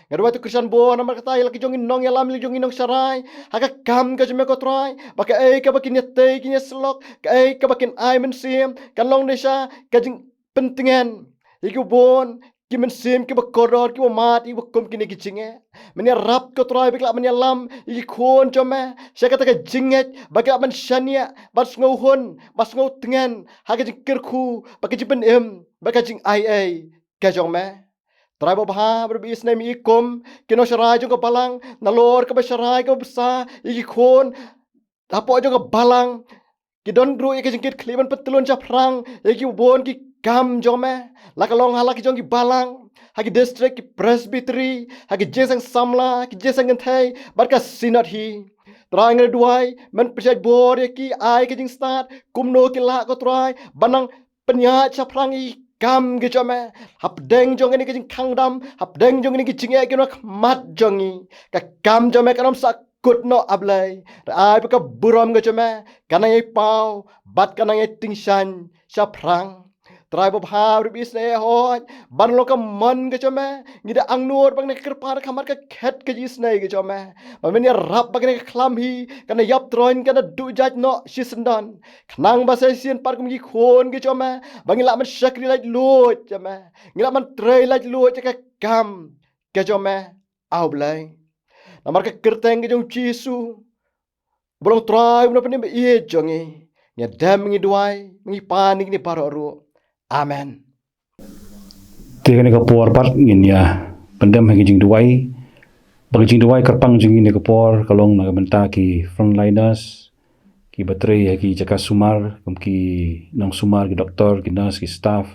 Nga da duwai, to kyrshan bor namar kata ïa la ki jong ngi nongïalam, ïa la ki jong ngi nongsharai ha ka kam ka jong me, ko Trai, ba kaei kaba kin ïatei, kin ïasyllok, kaei kaba kin ai mynsiem, kan long ne sha ka jingpyntngen ïa ki bun ki mynsiem kiba kordor, kiba mad ïa kiba kum kine ki jingeh. Men ïarap, ko Trai, ba ki lah ban ïalam ïa ki khun jong me sha kata ka jingngeit, ba ki lah ban shaniah, ban sngewhun, ban sngewtngen ha ka jingkyrkhu, ba ka jingpynim, ba ka jingaiei ka jong me. Trai babha bad isynei, me i kum ki nongsharai jong ka balang, nalor kaba sharai kaba bsa ïa ki khun hapoh jong ka balang, ki don ruh ïa ka jingkitkhlieh ban pyntylun shaphrang ïa ki bun ki kam jong me, la ka long ha la ki jong ki balang, ha ki district, ki presbytery, ha ki jingïaseng samla, ki jingïaseng kynthei, bad ka synod hi. Trai, nga da duwai, men pynshait bor ïa ki, ai ka jingstad kumno ki lah, ko Trai, ban nang pynïaid shaphrang ïa ki kam ki jong me hapdeng jong kane ka jingkhang dam, hapdeng jong kane ka jingeh ki nongkhmat jong ngi. Ka kam jong me kan ym sahkut noh, A Blei. Hynrei ai ba ka burom ka jong me kan nang ïai paw bad kan nang ïai tyngshaiñ shaphrang. Trai babha bad isynei, hoi, ban long ka mon ka jong me, ngi da angnud ba kane ka kyrpad ka mat ka khet ka jingisynei ka jong me, ba men ïarap ba kane ka khlam hi kan da ïap tyrwa, kan da duh jait noh shisyndon, khnang ba sa shisien pat kum ki khun ki jong me, ba ngin lah ban shakri laitluid jong me, ngin lah ban trei laitluid ïa ka kam ka jong me, A Blei. Namar ka kyrteng ka jong u Jisu, uba long Trai, u Nongpynim ba ïeit jong ngi, ngi dem, ngi duwai, ngi pan ïa kine baroh ruh. Amen. Te kane ka por pat ngin ïa pyndem ha ki jingduwai, ba ki jingduwai kyrpang jong ngi kane ka por ka long na ka bynta ki frontliners, kiba trei ha ki jaka sumar, kum ki nongsumar, ki doktor, ki nurse, ki staff,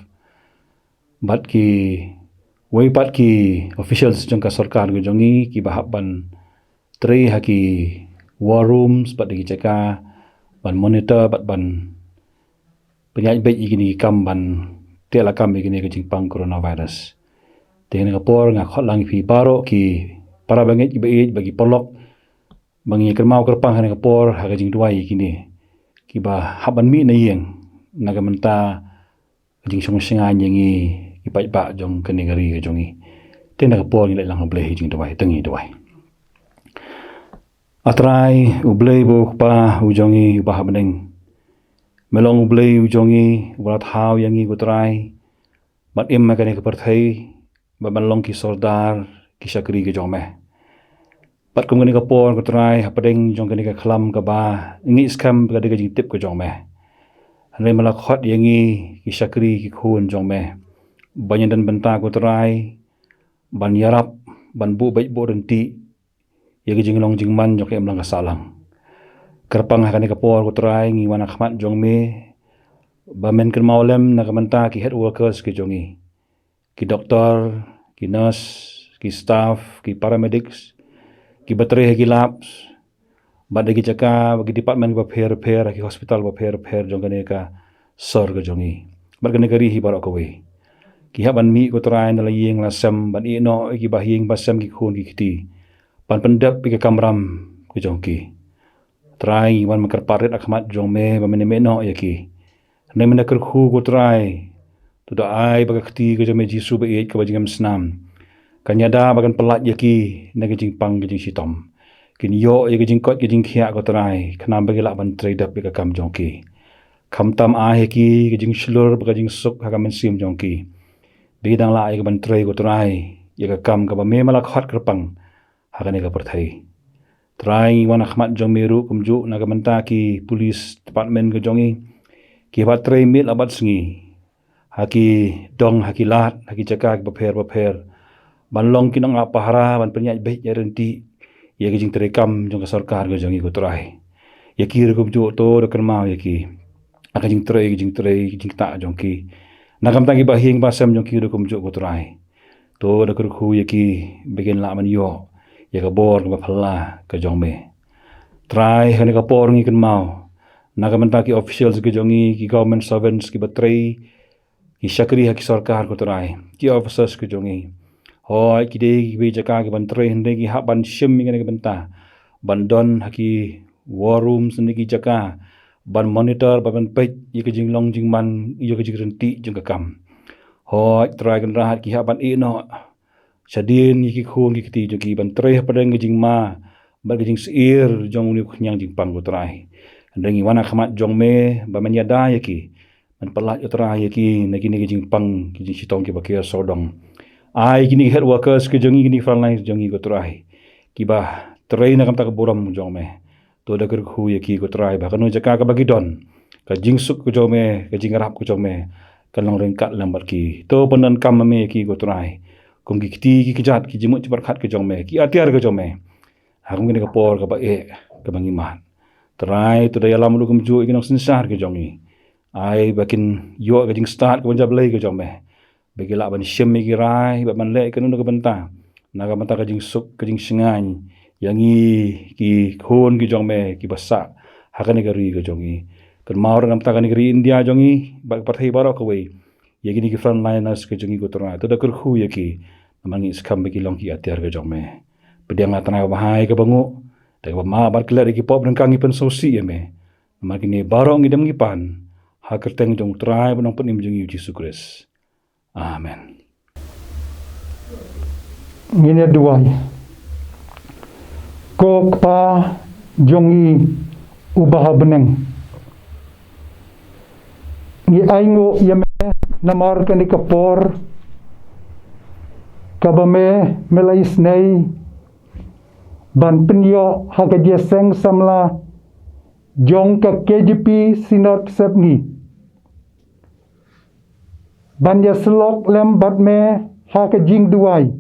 bad kiwei pat ki officials jong ka sorkar ka jong ngi kiba hap ban trei ha ki war rooms bad ki jaka ban monitor bad ban pynïaid beit ïa kine ki kam ban teh lakam ïa kane ka jingpang coronavirus. Te kane ka por nga khot lang ïa phi baroh ki para bangeit kiba ïeit bad ki paralok, ba ngin ïa kynmaw kyrpang ha kane ka por ha ka jingduwai ïa kine kiba hap ban mih na ïing na ka bynta ka jingshong shngaiñ ïa ngi ki paidbah jong kane ka ri ka jong ngi. Te kane ka por ngin leit lang ha U Blei ha ka jingduwai, te ngin duwai. A Trai, U Blei uba U Kpa u jong ngi uba ha bneng, me long U Blei u jong ngi uba la thaw ïa ngi, ko Trai, ban im ha kane ka pyrthei, ban long ki sordar, ki shakri ki jong me. Bad kum kane ka por, ko Trai, hapdeng jong kane ka khlam kaba ngi skhem ka dei ka jingtip ka jong me, hynrei me la khot ïa ngi ki shakri, ki khun jong me, ban ïadon bynta, ko Trai, ban ïarap, ban buh beit buh ryntih ïa ka jinglong jingman jong ka imlang ka sahlang. Kyrpang ha kane ka por, ko Trai, ngi wan ha khmat jong me ba men kynmaw lem na ka bynta ki health workers ki jong ngi, ki doktor, ki nurse, ki staff, ki paramedics, ki ba trei ha ki labs, bad da ki jaka, bad ki department bapher bapher, ki hospital bapher bapher jong kane ka sor ka jong ngi, bad kane ka ri hi baroh kawei. Ki hap ban mih, ko Trai, na la ïing la sem ban ïehnoh ïa ki bahaïing bahasem, ki khun ki kti, ban pyndep ïa ka kamram ka jong ki. Trai, ngi wan ban kyrpad rit ha khmat jong me ba men ïehnoh ïa ki. Hynrei men da kyrkhu, ko Trai, to da ai ba ka kti ka jong me Jisu ba ïeit kaba jingem snam kan ïada bad kan pyllait ïa ki na ka jingpang ka jingshitom. Kin ïoh ïa ka jingkoit ka jingkhiah, ko Trai, khnang ba ki lah ban trei dep ïa ka kam jong ki. Khamtam ai ha ki ka jingshlur bad ka jingsuk ha ka mynsiem jong ki, ba ki dang lah ïa ka ban trei, ko Trai, ïa ka kam kaba me ma la khot kyrpang ha kane ka pyrthei. Trai, ngi wan ha khmat jong me ruh kumjuh na ka bynta ki police department ka jong ngi, ki ba trei miet la bad sngi ha ki dong, ha ki lad, ha ki jaka ki bapher bapher, ban long ki nongap pahara, ban pynïaid beit ïaid ryntih ïa ka jingtrei kam jong ka sorkar ka jong ngi, ko Trai. Ïa ki ruh kumjuh, to da kynmaw ïa ki ha ka jingtrei, ka jingtrei, ka jingktah jong ki. Na ka bynta ki bahaïing bahasem jong ki ruh kumjuh, ko Trai, to da kyrkhu ïa ki ba kin lah ban ïoh ïa ka bor kaba phylla ka jong me. Trai, ha kane ka por ngi kynmaw na ka bynta ki officials ka jong ngi, ki government servants ki ba trei, ki shakri ha ki sorkar, ko Trai, ki officers ka jong ngi. Hooid, ki dei ki ba ïa jaka ki ban trei, hynrei ki hap ban shim ïa kane ka bynta ban don ha ki war rooms ne ki jaka ban monitor, ban, ban peit ïa ka jinglong jingman, ïa ka jingryntih jong ka kam. Hooid, Trai Kynrad, ki hap ban ïehnoh shadien ïa ki khun ki kti jong ki ban trei hapdeng ka jingma bad ka jingsyier jong une u khñiang jingpang, ko Trai. Hynrei ngi wan ha khmat jong me ba men ïada ïa ki, men pyllait, ko Trai, ïa ki na kine ki jingpang ki jingshitom kiba ker sawdong. Ai kine ki health workers ki jong ngi, kine ki front line jong ngi, ko Trai, kiba trei na ka bynta ka burom jong me. To da kyrkhu ïa ki, ko Trai, ba ha kano ka jaka kaba ki don, ka jingsuk ka jong me, ka jingïarap ka jong me kan long ryngkat lem bad ki. To pyndonkam ma me ïa ki, ko Trai, kum ki kti ki kjat, ki jingmut jingpyrkhat ka jong me, ki atiar ka jong me ha kum kane ka por kaba eh kaba ngi mad. Trai, to da ïalam ruh kumjuh ïa ki nongsynshar ki jong ngi. Ai ba kin ïoh ka jingstad kaba jam lei ka jong me, ba ki lah ban shim ïa ki rai bad ban leh ïa kano kano ka bynta na ka bynta ka jingsuk ka jingshngaiñ ïa ngi ki khun ki jong me kiba sah ha kane ka ri ka jong ngi. Kynmaw ruh na ka bynta kane ka ri India jong ngi bad ka pyrthei baroh kawei, ïa kine ki frontliners ka jong ngi, ko Trai, to da kyrkhu ïa ki. Namar ngi skhem ba ki long ki atiar ka jong me. Pdiang, ko Trai, ba ha kaba nguh, da kaba map bad klet ïa ki pop ryngkang, ngi pynsngewsih ïa me. Namar kine baroh ngi dem ngi pan ha ka kyrteng jong u Trai bad u Nongpynim jong ngi, u Jisu Khrist. Amen. Ngin ïa duwai. Ko Kpa jong ngi uba ha bneng, ngi ainguh ïa me namar kane ka por kaba me, me la isynei ban pynïoh ha ka jingïaseng samla jong ka K J P Synod Sepngi, ban ïasyllok lem bad me ha ka jingduwai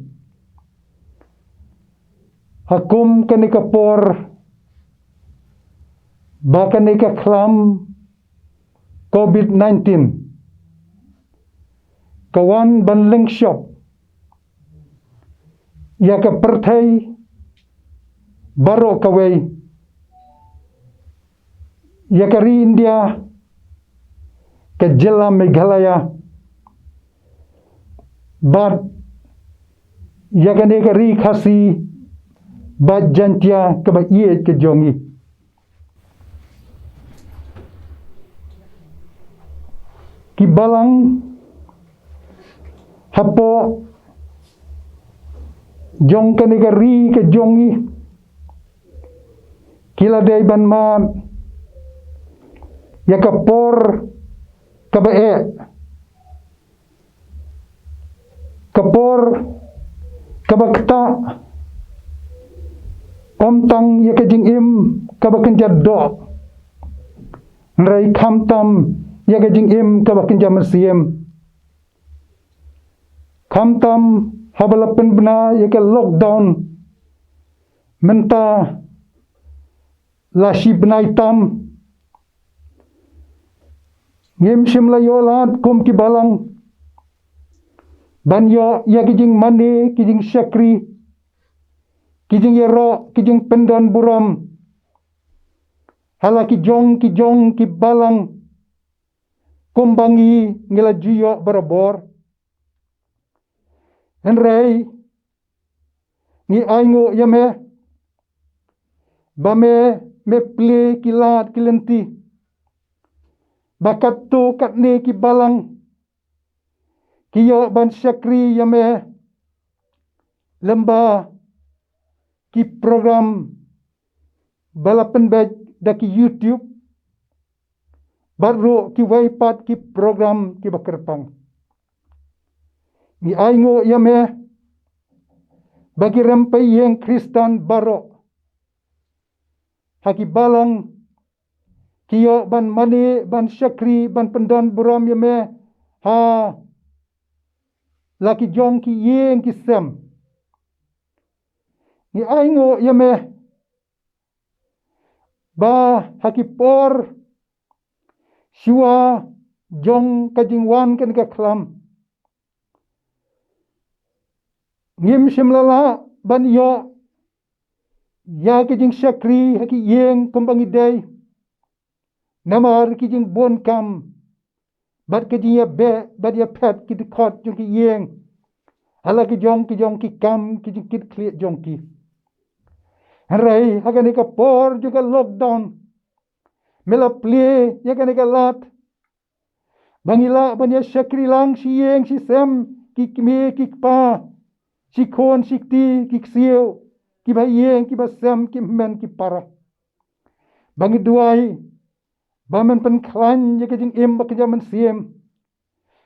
ha kum kane ka por ba kane ka khlam covid nineteen ka wan ban lyngshop ïa ka pyrthei baroh kawei, ïa ka ri India, ka jylla Meghalaya, bad ïa kane ka ri Khasi bad Jaiñtia kaba ïeit ka jong ngi. Ki balang hapoh jong kane ka ri ka jong ngi ki la dei ban mad ïa ka por kaba eh, ka por kaba ktah, ym tang ïa ka jingim kaba kynja doh, hynrei khamtam ïa ka jingim kaba kynja mynsiem. Khamtam haba la pynbna ïa ka lockdown mynta la shi bnai tam. Ngim shym la ïoh lad kum ki balang ban ïoh ïa ki jingmane, ki jingshakri, ki jingïaroh, ki jingpyndon burom ha la ki jong ki jong ki balang kumba ngi ngi la ju ïoh barabor. Hynrei ngi ainguh ïa me ba me me plie ki lad ki lynti ba katto katne ki balang ki ïoh ban shakri ïa me lyngba ki program ba la pynbeit da ki YouTube bad ruh kiwei pat ki program kiba kyrpang. Ngi ainguh ïa me ba ki rympei ïing Khristan baroh ha ki balang ki ïoh ban mane, ban shakri, ban pyndon burom ïa me ha la ki jong ki ïing ki sem. Ngi ainguh ïa me ba ha ki por shuwa jong ka jingwan kane ka khlam ngim shym la lah ban ïoh ïa ki jingshakri ha ki ïing kumba ngi dei. Namar ki jingbun kam bad ki jingïabeh bad ïaphet ki dkhot jong ki ïing ha la ki jong ki jong ki kam, ki jingkit khlieh jong ki. Hynrei ha kane ka por jong ka lockdown me la plie ïa kane ka lad ba ngi lah ban ïa shakri lang shi ïing shi sem, ki kmie ki kpa, shi khun shi kti, ki ksiew, kiba ïing kiba sem, ki hynmen ki para. Ba ngi duwai ba men pynkhlaiñ ïa ka jingim ba ka jam mynsiem,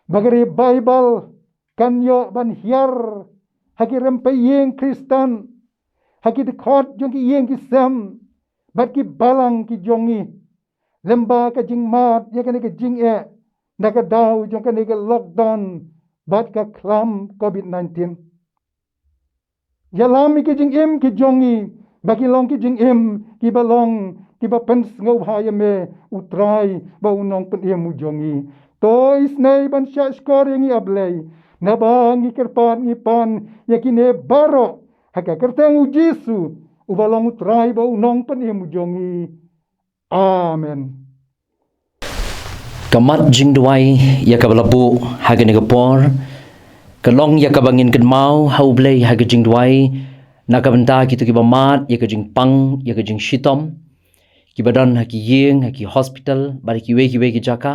ba ka ri Baibl kan ïoh ban hiar ha ki rympei ïing Khristan, ha ki dkhot jong ki ïing ki sem bad ki balang ki jong ngi lyngba ka jingmad ïa kane ka jingeh na ka daw jong kane ka lockdown bad ka khlam covid nineteen. Ïalam ïa ki jingim ki jong ngi ba ki long ki jingim kiba long kiba pynsngewbha ïa me U Trai bad U Nongpynim u jong ngi. To isynei ban shah shkor ïa ngi A Blei, naba ngi kyrpad ngi pan ïa kine baroh ha ka kyrteng U Jisu uba long U Trai bad U Nongpynim u jong ngi. Amen. Ka mat jingduwai ïa kaba la buh ha kane ka por ka long ïa kaba ngin kynmaw ha U Blei ha ka jingduwai na ka bynta kito kiba mad ïa ka jingpang, ïa ka jingshitom, kiba don ha ki ïing, ha ki hospital bad ha kiwei kiwei ki jaka.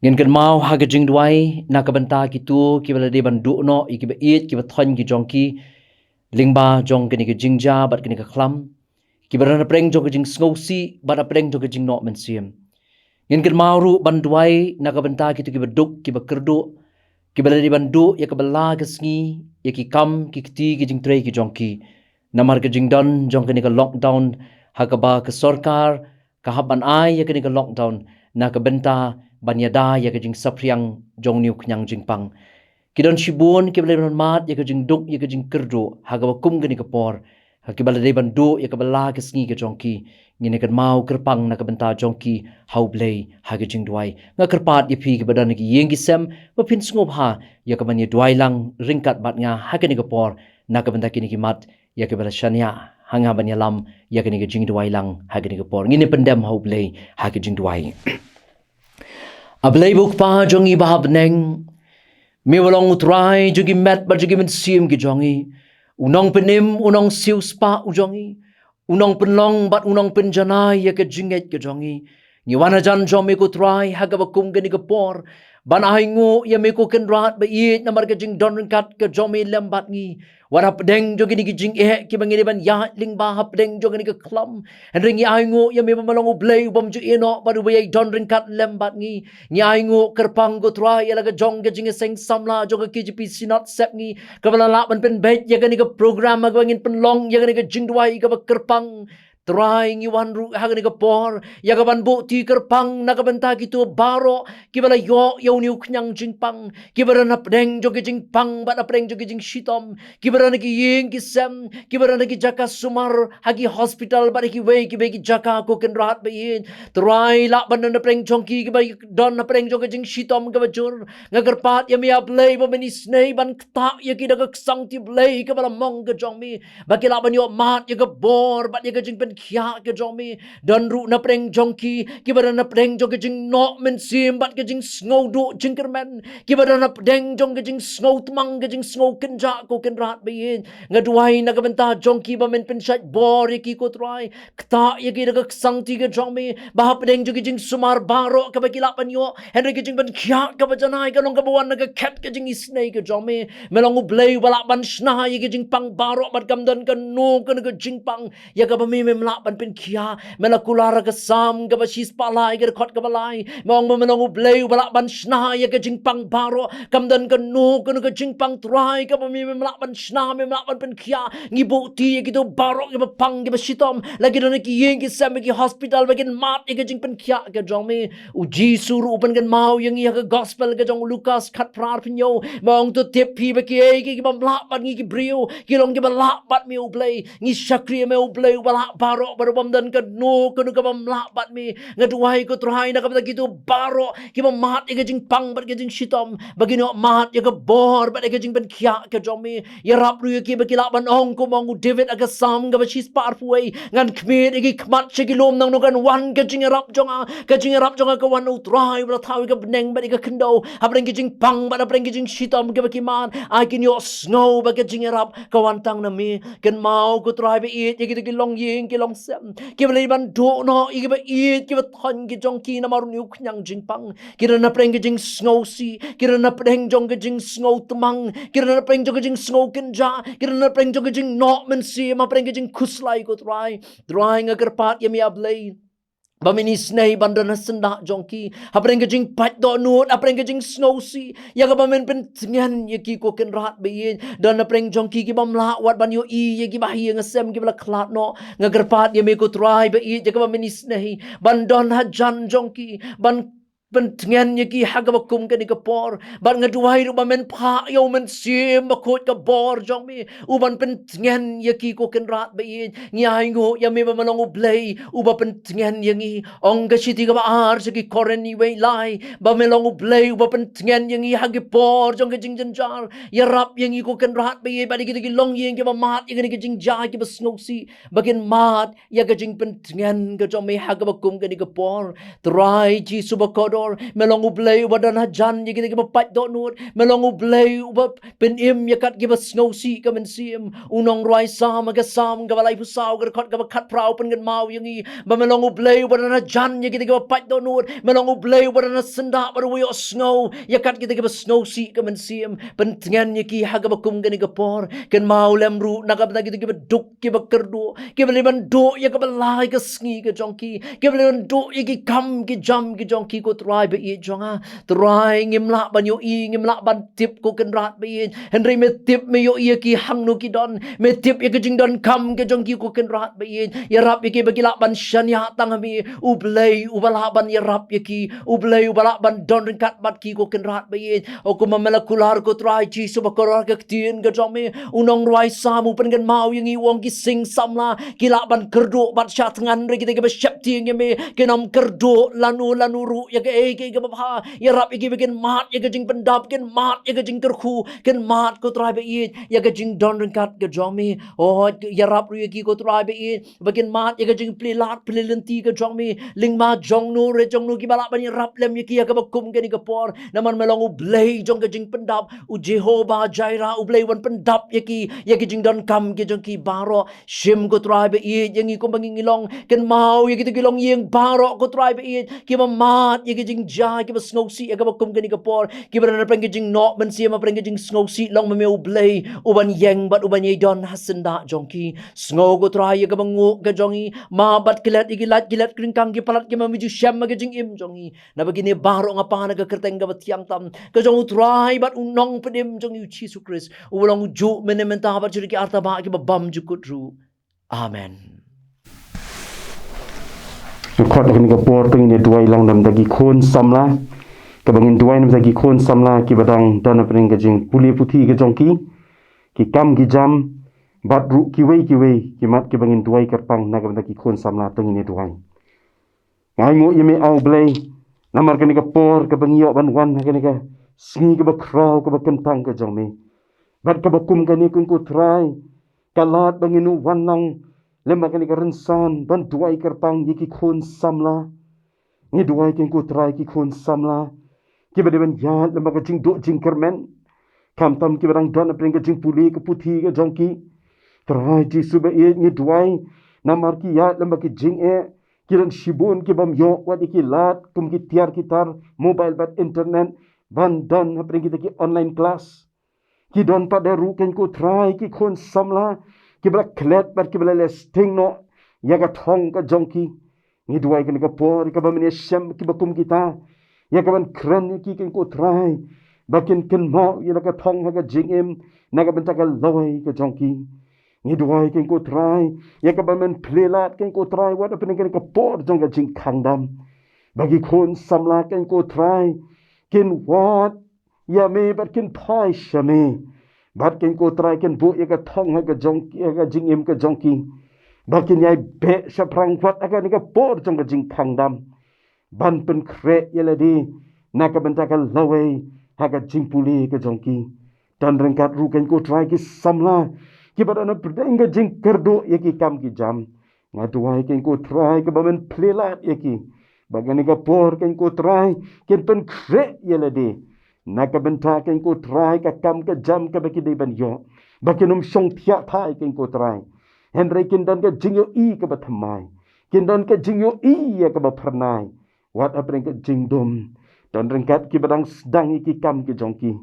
Ngin kynmaw ha ka jingduwai na ka bynta kito kiba la dei ban duh noh ïa kiba ïeit, kiba thoiñ ki jong ki lyngba jong kane ka jingjia bad kane ka khlam, kiba don hapdeng jong ka jingsngewsih bad hapdeng jong ka jingnoh mynsiem. Ngin kynmaw ruh ban duwai na ka bynta kito kiba duk, kiba kyrduh, kiba la dei ban duh ïa kaba la ka sngi ïa ki kam, ki kti, ki jingtrei ki jong ki, namar ka jingdon jong kane ka lockdown ha kaba ka sorkar ka hap ban ai ïa kane ka lockdown na ka bynta ban ïada ïa ka jingsaphriang jong une u khñiang jingpang. Ki don shibun kiba la dei ban mad ïa ka jingduk, ïa ka jingkyrduh ha kaba kum kane ka por, ha kiba la dei ban duh ïa kaba la ka sngi ka jong ki. Ngin ïa kynmaw kyrpang na ka bynta jong ki ha U Blei ha ka jingduwai. Nga kyrpad ïa phi kiba don ha ki ïing ki sem ba phin sngewbha ïa kaban ïa duwai lang ryngkat bad nga ha kane ka por na ka bynta kine ki mat ïa kiba la shaniah ha nga ban ïalam ïa kane ka jingduwai lang ha kane ka por. Ngin ïa pyndem ha U Blei ha ka jingduwai. A Blei ba U Kpa jong ngi ba ha bneng, me ba long U Trai jong ki met bad jong ki mynsiem ki jong ngi, U Nongpynim, U Nongsiewspah u jong ngi, U Nongpynlong bad U Nongpynjanai ïa ka jingngeit ka jong ngi. Ngi wan hajan jong me ko Trai ha kaba kum kane ka por ban ainguh ïa me ko Kynrad ba ïeit namar ka jingdon ryngkat ka jong me lem bad ngi. Wat hapdeng jong kine ki jingeh kiba ngi dei ban ïaid lyngba hapdeng jong kane ka khlam, hynrei ngi ainguh ïa me ba me long U Blei u bym ju ïehnoh bad uba ïai don ryngkat lem bad ngi. Ngi ainguh kyrpang ko Trai ïa la ka jong ka jingïaseng samla jong ka K J P Synod Sepngi kaba la lah ban pynbeit ïa kane ka program ha kaba ngin pynlong ïa kane ka jingduwai kaba kyrpang. Trai, ngi wan ruh ha kane ka por ïa ka ban buh ti kyrpang na ka bynta kito baroh kiba la ïoh ïa une u khñiang jingpang, kiba don hapdeng jong ki jingpang bad hapdeng jong ki jingshitom, kiba don ha ki ïing ki sem, kiba don ha ki jaka sumar, ha ki hospital bad ha kiwei kiwei ki jaka, ko Kynrad ba ïeit. Trai, lah ban don hapdeng jong ki kiba don hapdeng jong ki jingshitom kaba jur. Nga kyrpad ïa me, A Blei, ba men isynei ban ktah ïa ki da ka ksangti Blei kaba la mong ka jong me, ba ki lah ban ïoh mad ïa ka bor bad ïa ka jingpynkhiah ka jong me. Don ruh napdeng jong ki kiba don napdeng jong ka jingnoh mynsiem bad ka jingsngewduh jingkyrmen, kiba don napdeng jong ka jingsngew tmang, ka jingsngew kynjah, ko Kynrad ba ïeit. Nga duwai na ka bynta jong ki ba men pynshait bor ïa ki, ko Trai. Ktah ïa ki da ka ksangti ka jong me, ba hapdeng jong ki jingsumar baroh kaba ki lah ban ïoh, hynrei ka jingpynkhiah kaba janai ka long kaba wan na ka khet ka jingisynei ka jong me. Me long U Blei uba lah ban shna ïa ki jingpang baroh bad kam don kano kano ka jingpang ïa kaba me mem lah ban pynkhiah. Me la kular ha ka Salm kaba shispah lai, ka dkhot kaba lai, me ong ba me long U Blei uba lah ban shna ïa ka jingpang baroh, kam don kano kano ka jingpang, Trai, kaba me mem lah ban shna, mem lah ban pynkhiah. Ngi buh ti ïa kito baroh kiba pang, kiba shitom, la ki don ha ki ïing ki sem, ha ki hospital, ba kin mad ïa ka jingpynkhiah ka jong me. U Jisu ruh u pynkynmaw ïa ngi ha ka gospel ka jong u Lukas khatphra arphew hynñiew, me ong, to tip phi ba kiei kiei kibym lah bad ngi ki briew ki long kiba lah bad me, U Blei. Ngi shakri ïa me, U Blei uba lah baroh bad ubym don kano kano kabym lah bad me. Nga duwai, ko Trai, na ka bynta kito baroh kiba mad ïa ka jingpang bad ka jingshitom, ba kin ïoh mad ïa ka bor bad ïa ka jingpynkhiah ka jong me. Ïarap ruh ïa ki ba ki lah ban ong kumba ong u David ha ka Salm kaba shispah arphew wei, ngan khmied ïa ki khmat sha ki lum, nangno kan wan ka jingïarap jong nga, ka jingïarap jong nga ka wan na U Trai uba la thaw ïa ka bneng bad ïa ka khyndew. Hapdeng ki jingpang bad hapdeng ki jingshitom kiba ki mad, ai kin ïohsngew ba ka jingïarap ka wan tang na me. Kynmaw, ko Trai ba ïeit, ïa kito ki longïing ki longsem, kiba la dei ban duh noh ïa kiba ïeit, kiba thoiñ ki jong ki namar une u khñiang jingpang. Ki don hapdeng ki jingsngewsih, ki don hapdeng jong ki jingsngew tmang, ki don hapdeng jong ki jingsngew kynjah, ki don hapdeng jong ki jingnoh mynsiem, hapdeng ki jingkhuslai, ko Trai. Trai, nga kyrpad ïa me, A Blei, ba men isynei ban don ha syndah jong ki, hapdeng ka jingpait dohnud, hapdeng ka jingsngewsih, ïa kaba men pyntngen ïa ki, ko Kynrad ba ïeit. Don hapdeng jong ki kibym lah wat ban ïohi ïa ki bahaïing hasem kiba la khlad noh. Nga kyrpad ïa me, ko Trai ba ïeit, ïa kaba men isynei ban don hajan jong ki, ban pyntngen ïa ki ha kaba kum kane ka por. Bad nga duwai ruh ba men phah ïa U Mynsiem Bakhuid ka bor jong me, u ban pyntngen ïa ki, ko Kynrad ba ïeit. Ngi ainguh ïa me ba me long U Blei uba pyntngen ïa ngi. Ong ka shithi kaba ar sha ki Korinth wei lai, ba me long U Blei uba pyntngen ïa ngi ha ki por jong ka jingjynjar. Ïarap ïa ngi, ko Kynrad ba ïeit, bad ïa kito ki longïing kiba mad ïa kane ka jingjia kiba sngewsih, ba kin mad ïa ka jingpyntngen ka jong me ha kaba kum kane ka por. Trai Jisu bakordor, me long U Blei uba don hajan ïa kita kiba pait dohnud, me long U Blei uba pynim ïa kat kiba sngewsih ka mynsiem. U nongrwai Salm ha ka Salm kaba laiphew saw, ka dkhot kaba khatphra u pynkynmaw ïa ngi ba me long U Blei uba don hajan ïa kita kiba pait dohnud, me long U Blei uba don hasyndah bad uba ïohsngew ïa kat kita kiba sngewsih ka mynsiem. Pyntngen ïa ki ha kaba kum kane ka por. Kynmaw lem ruh na ka bynta kita kiba duk, kiba kyrduh, kiba la dei ban duh ïa kaba lai ka sngi ka jong ki, kiba la dei ban duh ïa ki kam ki jam ki jong ki, ko Trai ba ïeit jong nga. Trai, ngim lah ban ïohi, ngim lah ban tip, ko Kynrad ba ïeit, hynrei me tip, me ïohi ïa ki hangno ki don, me tip ïa ka jingdonkam ka jong ki, ko Kynrad ba ïeit. Ïarap ïa ki ba ki lah ban shaniah tang ha me, U Blei uba lah ban ïarap ïa ki, U Blei uba lah ban don ryngkat bad ki, ko Kynrad ba ïeit. O kumba me la kular, ko Trai Jisu bakordor, ka ktien ka jong me, u nongrwai Salm u pynkynmaw ïa ngi, u ong ki sing samla ki lah ban kyrduh bad shah thngan, hynrei kita kiba sheptieng ïa me kin ym kyrduh lano lano ruh ïa kaei kaei kaba bha. Ïarap ïa ki ba kin mad ïa ka jingpyndap, kin mad ïa ka jingkyrkhu, kin mad, ko Trai ba ïeit, ïa ka jingdon ryngkat ka jong me. O, ïarap ruh ïa ki, ko Trai ba ïeit, ba kin mad ïa ka jingplie lad plie lynti ka jong me. Lyngba jongno re jongno kiba lah ban ïarap lem ïa ki ha kaba kum kane ka por, namar me long U Blei jong ka jingpyndap, U Jehobah Jireh, U Blei uban pyndap ïa ki, ïa ki jingdonkam ki jong ki baroh. Shim, ko Trai ba ïeit, ïa ngi kumba ngi ngi long. Kynmaw ïa kita ki longïing baroh, ko Trai ba ïeit, kiba mad ïa ki jingjia kiba sngewsih ha kaba kum kane ka por, kiba don hapdeng ki jingnoh mynsiem, hapdeng ki jingsngewsih. Long ma me U Blei uban ïeng bad uban ïai don ha syndah jong ki. Sngew, ko Trai, ïa kaba nguh ka jong ngi. Map bad klet ïa ki lait ki let, ki ryngkang ki palat, kiba me ju shem ha ka jingim jong ngi. Naba kine baroh nga pan ha ka kyrteng kaba thiang tam ka jong U Trai bad U Nongpynim jong ngi, U Jisu Khrist, uba long ujuh mynne, mynta bad sha ki arta bah kiba bymjukut ruh. Amen. Dkhot ha kane ka por te ngin ïa duwai lang namar ki khun samla. Kaba ngin duwai namar ki khun samla kiba dang don hapdeng ka jingpule puthi ka jong ki, ki kam ki jam, bad ruh kiwei kiwei ki mat kiba ngin duwai kyrpang na ka bynta ki khun samla te ngin ïa duwai. Nga ainguh ïa me A Blei namar kane ka por kaba ngi ïoh ban wan ha kane ka sngi kaba khraw kaba kyntang ka jong me. Bad kaba kum kane ko Trai, ka lad ba ngin wan lang lem ha kane ka rynsan ban duwai kyrpang ïa ki khun samla. Ngi duwai ko Trai ki khun samla kiba dei ban ïaid lem ha ka jingduh jingkyrmen, khamtam kiba dang don hapdeng ka jingpule ka puthi ka jong ki. Trai Jisu ba ïeit, ngi duwai namar ki ïaid lem ha ki jingeh, ki don shibun kibym ïoh wat ïa ki lad kum ki tiar ki tar mobile bad internet ban don hapdeng kita ki online class. Ki don pat de ruh ko Trai ki khun samla kiba la klet bad kiba la leh sting noh ïa ka thong ka jong ki. Ngi duwai kane ka por ïa kaba men ïa shem kiba kum kita, ïa kaban kren ïa ki ko Trai ba kin kynmaw ïa la ka thong ha ka jingim na ka bynta ka lawei ka jong ki. Ngi duwai ko Trai ïa kaba men plie lad ko Trai wat hapdeng kane ka por jong ka jingkhang dam, ba ki khun samla ko Trai kin wad ïa me bad kin phai sha me. Bad ko Trai kin buh ïa ka thong ha ka jong, ha ka jingim ka jong ki, ba kin ïai beh shaphrang wat ha kane ka por jong ka jingkhang dam, ban pynkhreh ïa lade na ka bynta ka lawei ha ka jingpule ka jong ki. Don ryngkat ruh ko Trai ki samla kiba don hapdeng ka jingkyrduh ïa ki kam ki jam. Nga duwai ko Trai kaba men plie lad ïa ki, ba kane ka por ko Trai kin pynkhreh ïa lade na ka bynta ko Trai ka kam ka jam kaba ki dei ban ïoh, ba kin ym shong thiah thai ko Trai. Hynrei kin don ka jingïohi kaba thymmai, kin don ka jingïohi ïa kaba phyrnai wat hapdeng ka jingdum. Don ryngkat kiba dang sdang ïa ki kam ki jong ki.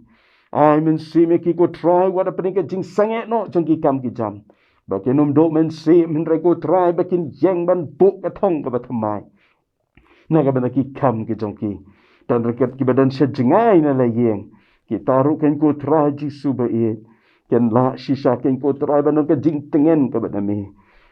Ai mynsiem ïa ki ko Trai wat hapdeng ka jingsangeh noh jong ki kam ki jam, ba kin ym duh mynsiem, hynrei ko Trai ba kin ïeng ban buh ka thong kaba thymmai na ka bynta ki kam ki jong ki. Don ryngkat kiba don sha jngai na la ïing, kita ruh ko Trai Jisu ba ïeit, kin lah shisha ko Trai ban don ka jingtngen kaba na me.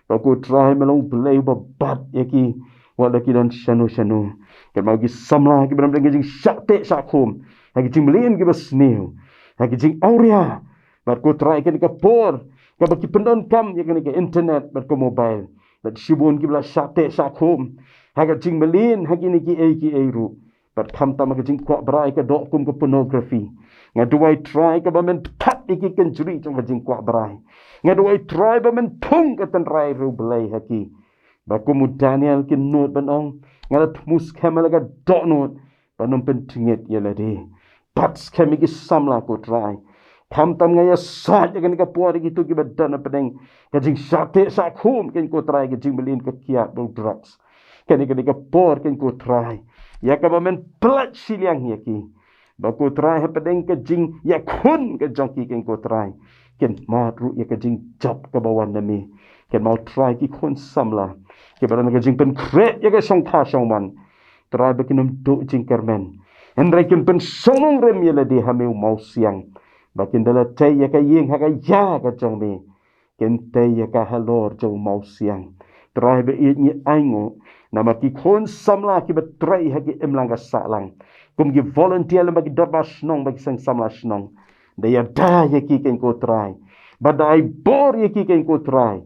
Ba ko Trai me long Blei ba bat ïa ki wat la ki don shano shano. Kynmaw ki samla kiba don hapdeng ka jingshah teh shah khum ha ki jingmlien kiba sniew, ha ki jingawria. Bad ko Trai kane ka por kaba ki pyndonkam ïa kane ka internet bad ka mobile, bad shibun kiba la shah teh shah khum ha ka jingmlien ha kine kiei kiei ruh. Bad khamtam ha ka jingkwah brai ka doh kum ka pornography. Nga duwai Trai kaba men pthat ïa ki kynjri jong ka jingkwah brai. Nga duwai Trai ba men thung ka tynrai riewblei ha ki, ba kum u Daniel kin nud ban ong, nga la thmu skhem ha la ka dohnud ban ym pyntngit ïa lade. Bat skhem ïa ki samla ko Trai. Khamtam nga ïasaid ïa kane ka por ïa kito kiba don hapdeng ka jingshah teh shah khum ko Trai, ka jingmlien ka kiad bad u drugs. Kane, kane ka por ko Trai, ïa kaba men pynlait shiliang ïa ki, ba ko Trai hapdeng ka jingïakhun ka jong ki ko Trai, kin mad ruh ïa ka jingjop kaba wan na me. Kynmaw Trai ki khun samla kiba don ka jingpynkhreh ïa ka shongkha shongman, Trai ba kin ym duh jingkyrmen, hynrei kin pynshong nongrim ïa lade ha me u mawsiang, ba kin da la tei ïa ka ïing ha ka ïa ka jong me, kin tei ïa ka halor jong u mawsiang. Trai ba ïeit, ngi ainguh namar ki khun samla kiba trei ha ki imlang ka sahlang kum ki volunteer lem bad ki dorbar shnong bad ki seng samla shnong. Da ïada ïa ki ko Trai, ba da ai bor ïa ki ko Trai,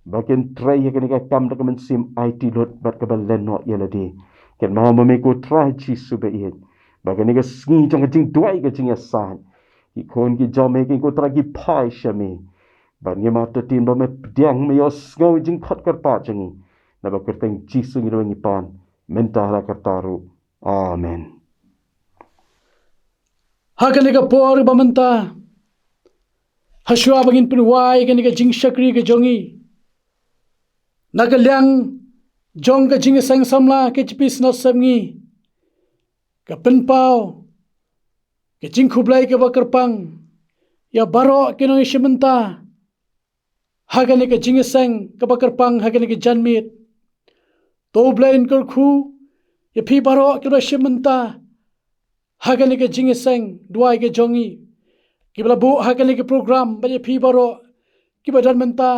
ba kin trei ïa kane ka kam da ka mynsiem aiti lut bad kaba len noh ïa lade. Kynmaw ma me ko Trai Jisu ba ïeit, ba kane ka sngi jong ka jingduwai ka jingïasaid, ki khun ki jong me ko Trai ki phai sha me. Bad ngi mut te tip ba me pdiang, me ïohsngew ïa ka jingkhot kyrpad jong ngi. Naba kyrteng Jisu ngi duwai ngi pan, mynta la karta ruh. Amen. Ha kane ka por ba mynta, ha shuwa ba ngin pynwai kane ka jingshakri ka jong ngi, na ka liang jong ka jingïaseng samla ka J P Synod Sepngi, ka pynpaw ka jingkhublei kaba kyrpang ïa baroh ki nongïashim bynta ha kane ka jingïaseng kaba kyrpang ha kane ka janmiet. To U Blei un kyrkhu ïa phi baroh kiba shim bynta ha kane ka jingïaseng duwai ka jong ngi, kiba la buh ha kane ka program, bad ïa phi baroh kiba don bynta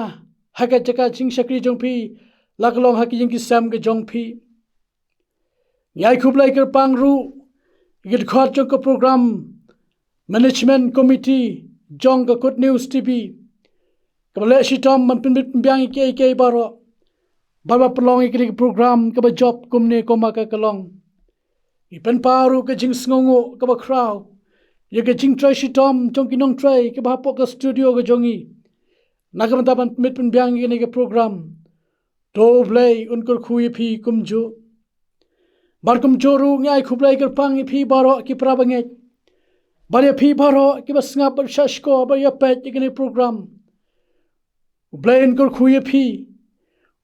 ha ka jaka jingshakri jong phi, la ka long ha ka ïing ki sem ka jong phi. Ngi ai khublei kyrpang ruh ïa ki dkhot jong ka program management committee jong ka Good News T V, kaba leh shitom ban pynbit pynbiang ïa kiei kiei baroh, bad ba pynlong ïa kane ka program kaba jop kumne kumba ka long. Ngi pynpaw ruh ka jingsngewnguh kaba khraw ïa ka jingtrei shitom jong ki nongtrei kiba hapoh ka studio ka jong ngi na ka bynta ban pynbit pynbiang ïa kane ka program. To U Blei un kyrkhu ïa phi kumjuh. Bad kumjuh ruh ngi ai khublei kyrpang ïa phi baroh ki para bangeit, bad ïa phi baroh kiba sngap bad shah shkor bad ïa peit ïa kane ka program. U Blei un kyrkhu ïa phi.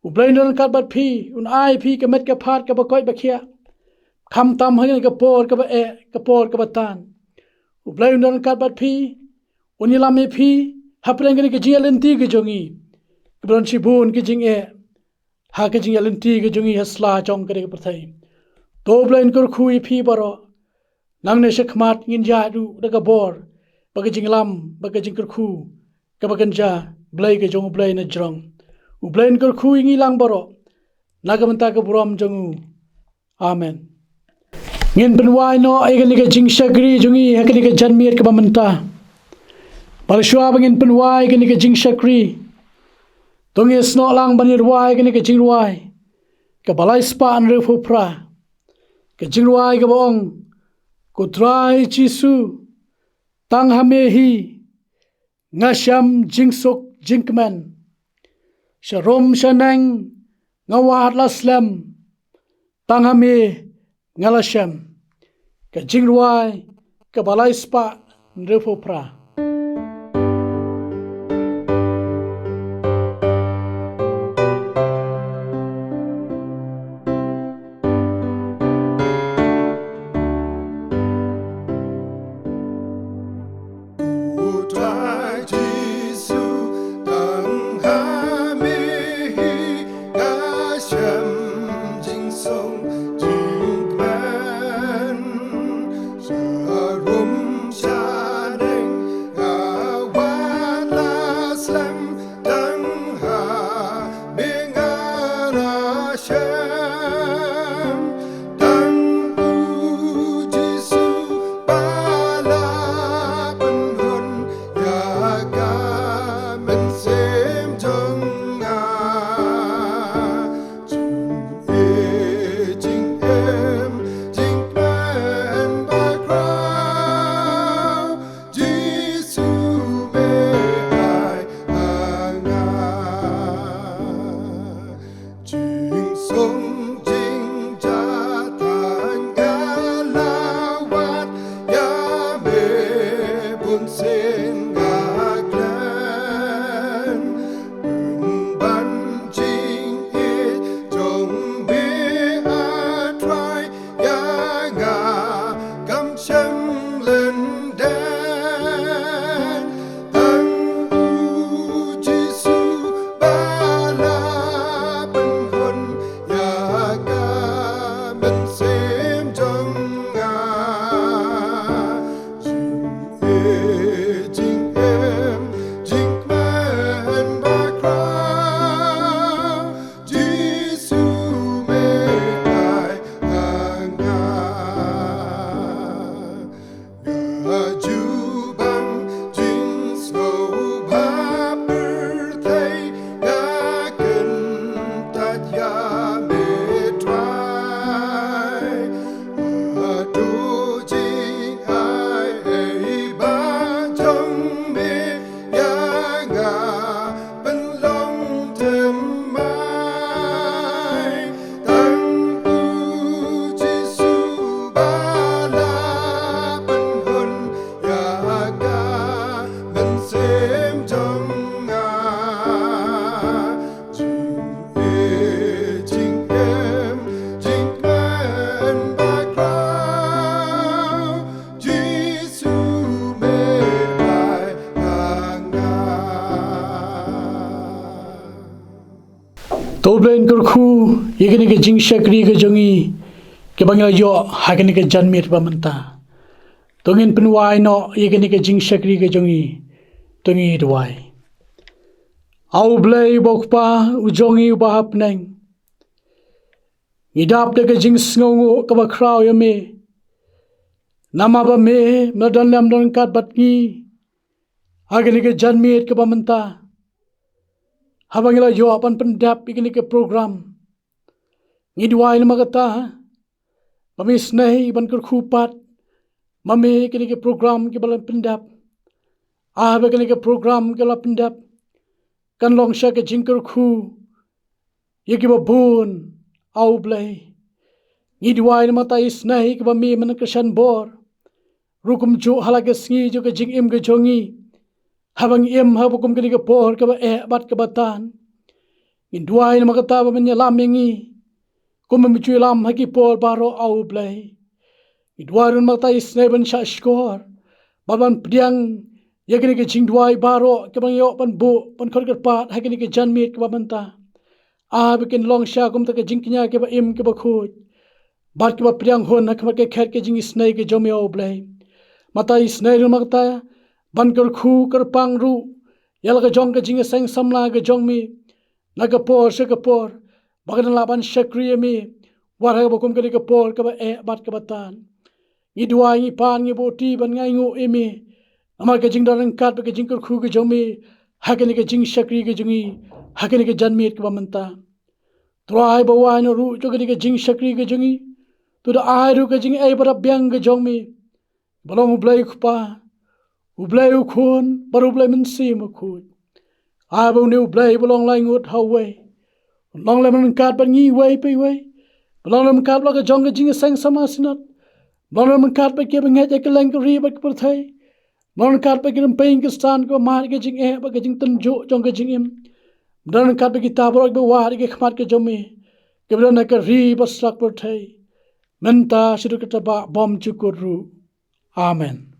U Blei un don ryngkat bad phi, un ai phi ka met ka phad kaba koit ba khiah, khamtam ha kane ka por kaba eh, ka por kaba tan. U Blei un don ryngkat bad phi, un ïalam ïa phi hapdeng kane ka jingïaid lynti ka jong ngi, kaba don shibun ka jingeh ha ka jingïaid lynti ka jong ngi ha sla jong kane ka pyrthei. To U Blei un kyrkhu ïa phi baroh. Nangne shakhmat ngin ïaid ruh da ka bor bad ka jinglam bad ka jingkyrkhu kaba kynja blei ka jong U Blei na jrong. U Blei un kyrkhu ïa ngi lang baroh na ka bynta ka burom jong u. Amen. Ngin pynwai noh ïa kane ka jingshakri jong ngi ha kane ka janmiet kaba mynta. Bad shuwa ba ngin pynwai ïa kane ka jingshakri, to ngin snoh lang ban ïa rwai ïa kane ka jingrwai kaba lai spah hynriewphew phra. Ka jingrwai kaba ong: Ko Trai Jisu, tang ha me hi nga shem jingsuk jingkmen. Sharum shaneng nga wad la slem, tang ha me nga la shem. Ka jingrwai kaba lai spah hynriewphew phra. U Trai Jisu, tang ha me hi nga shem jingsuk jingkmen. Sharum shaneng nga wad la slem, tang ha me nga la shem. Tang U Jisu ba la pynhun ïa ka mynsiem jong nga. Jingïeit jingim jingkmen bakhraw, Jisu me ai ha nga. Jingsuk jingjahthait nga la wad ïa me, bunsien nga khlem. Pynban jingïeit jong me, A Trai, ïa nga kam shym lyndet. Tang U Jisu ba la pynhun ïa ka mynsiem jong nga. Jingïeit jingim jingkmen bakhraw, Jisu me ai ha nga. Nga ju bang jingsngew ba pyrthei, nga kyntait ïa me Trai. Haduh jingai ei ba jong me ïa nga pynlong thymmai. Tang U Jisu ba la pynhun ïa ka mynsiem jong nga. Jingïeit jingim jingkmen bakhraw, Jisu me ai ha nga. To U Blei un kyrkhu ïa kane ka jingshakri ka jong ngi kaba ngi la ïoh ha kane ka janmiet ba mynta. To ngin pynwai noh ïa kane ka jingshakri ka jong ngi. To ngin duwai. A U Blei uba U Kpa u jong ngi uba ha bneng, Ngi dap da ka jingsngewnguh kaba khraw ïa me. Namar ba me, me don lem don ryngkat bad ngi ha kane ka janmiet kaba mynta. Haba ngi la ïoh ban pyndep ïa kane ka program, ngi duwai namar kata ba me isynei ban kyrkhu pat ma me ïa kane ka program kaba la pyndep. Haba kane ka program ka la pyndep, kan long sha ka jingkyrkhu ïa kiba bun, A U Blei. Ngi duwai namar kata, isynei kaba me men kyrshan bor ruh kumjuh ha la ka sngi jong ka jingim ka jong ngi, haba ngi im ha ka kum kane ka por kaba eh bad kaba tan. Ngi duwai namar kata ba men ïalam ïa ngi kum ba me ju ïalam ha ki por baroh, A U Blei. Ngi duwai ruh namar kata, isynei ban shahshkor bad ban pdiang ïa kane ka jingduwai baroh kaba ngi ïoh ban buh ban khot kyrpad ha kane ka janmiet kaba mynta. Ai ba kin long sha kumta ka jingkñia kaba im kaba khuid bad kaba pdiang hun ha khmat ka khet ka jingisynei ka jong me, A U Blei. Namar kata, isynei ruh namar kata ban kyrkhu kyrpang ruh ïa la ka jong ka jingïaseng samla ka jong me na ka por sha ka por, ba kan lah ban shakri ïa me wat ha kaba kum kane ka por kaba eh bad kaba tan. Ngi duwai, ngi pan, ngi buhti ban ainguh ïa me namar ka jingdon ryngkat bad ka jingkyrkhu ka jong me ha kane ka jingshakri ka jong ngi ha kane ka janmiet kaba mynta. Trai, ba wai na ruh jong kane ka jingshakri ka jong ngi, to da ai ruh ka jingaiei bad da biang ka jong me, ba long U Blei U Kpa, U Blei U Khun bad U Blei Mynsiem Bakhuid. Ai ba une U Blei ba long laingut ha uwei, long lem ryngkat bad ngi iwei pa iwei, ba long lem ryngkat bad la ka jong ka jingïaseng samla Synod, ba long lem ryngkat bad kiba ngeit ïa ka kylleng ka ri bad ka pyrthei, ba long ryngkat bad ki rympei Khristan kiba mad ïa ka jingeh bad ka jingtynjuh jong ka jingim, ba long ryngkat bad kita baroh kiba wad ïa ka khmat ka jong me, kiba don ha ka ri bad sla ka pyrthei, mynta shaduh ka tbah bymjukut ruh. Amen.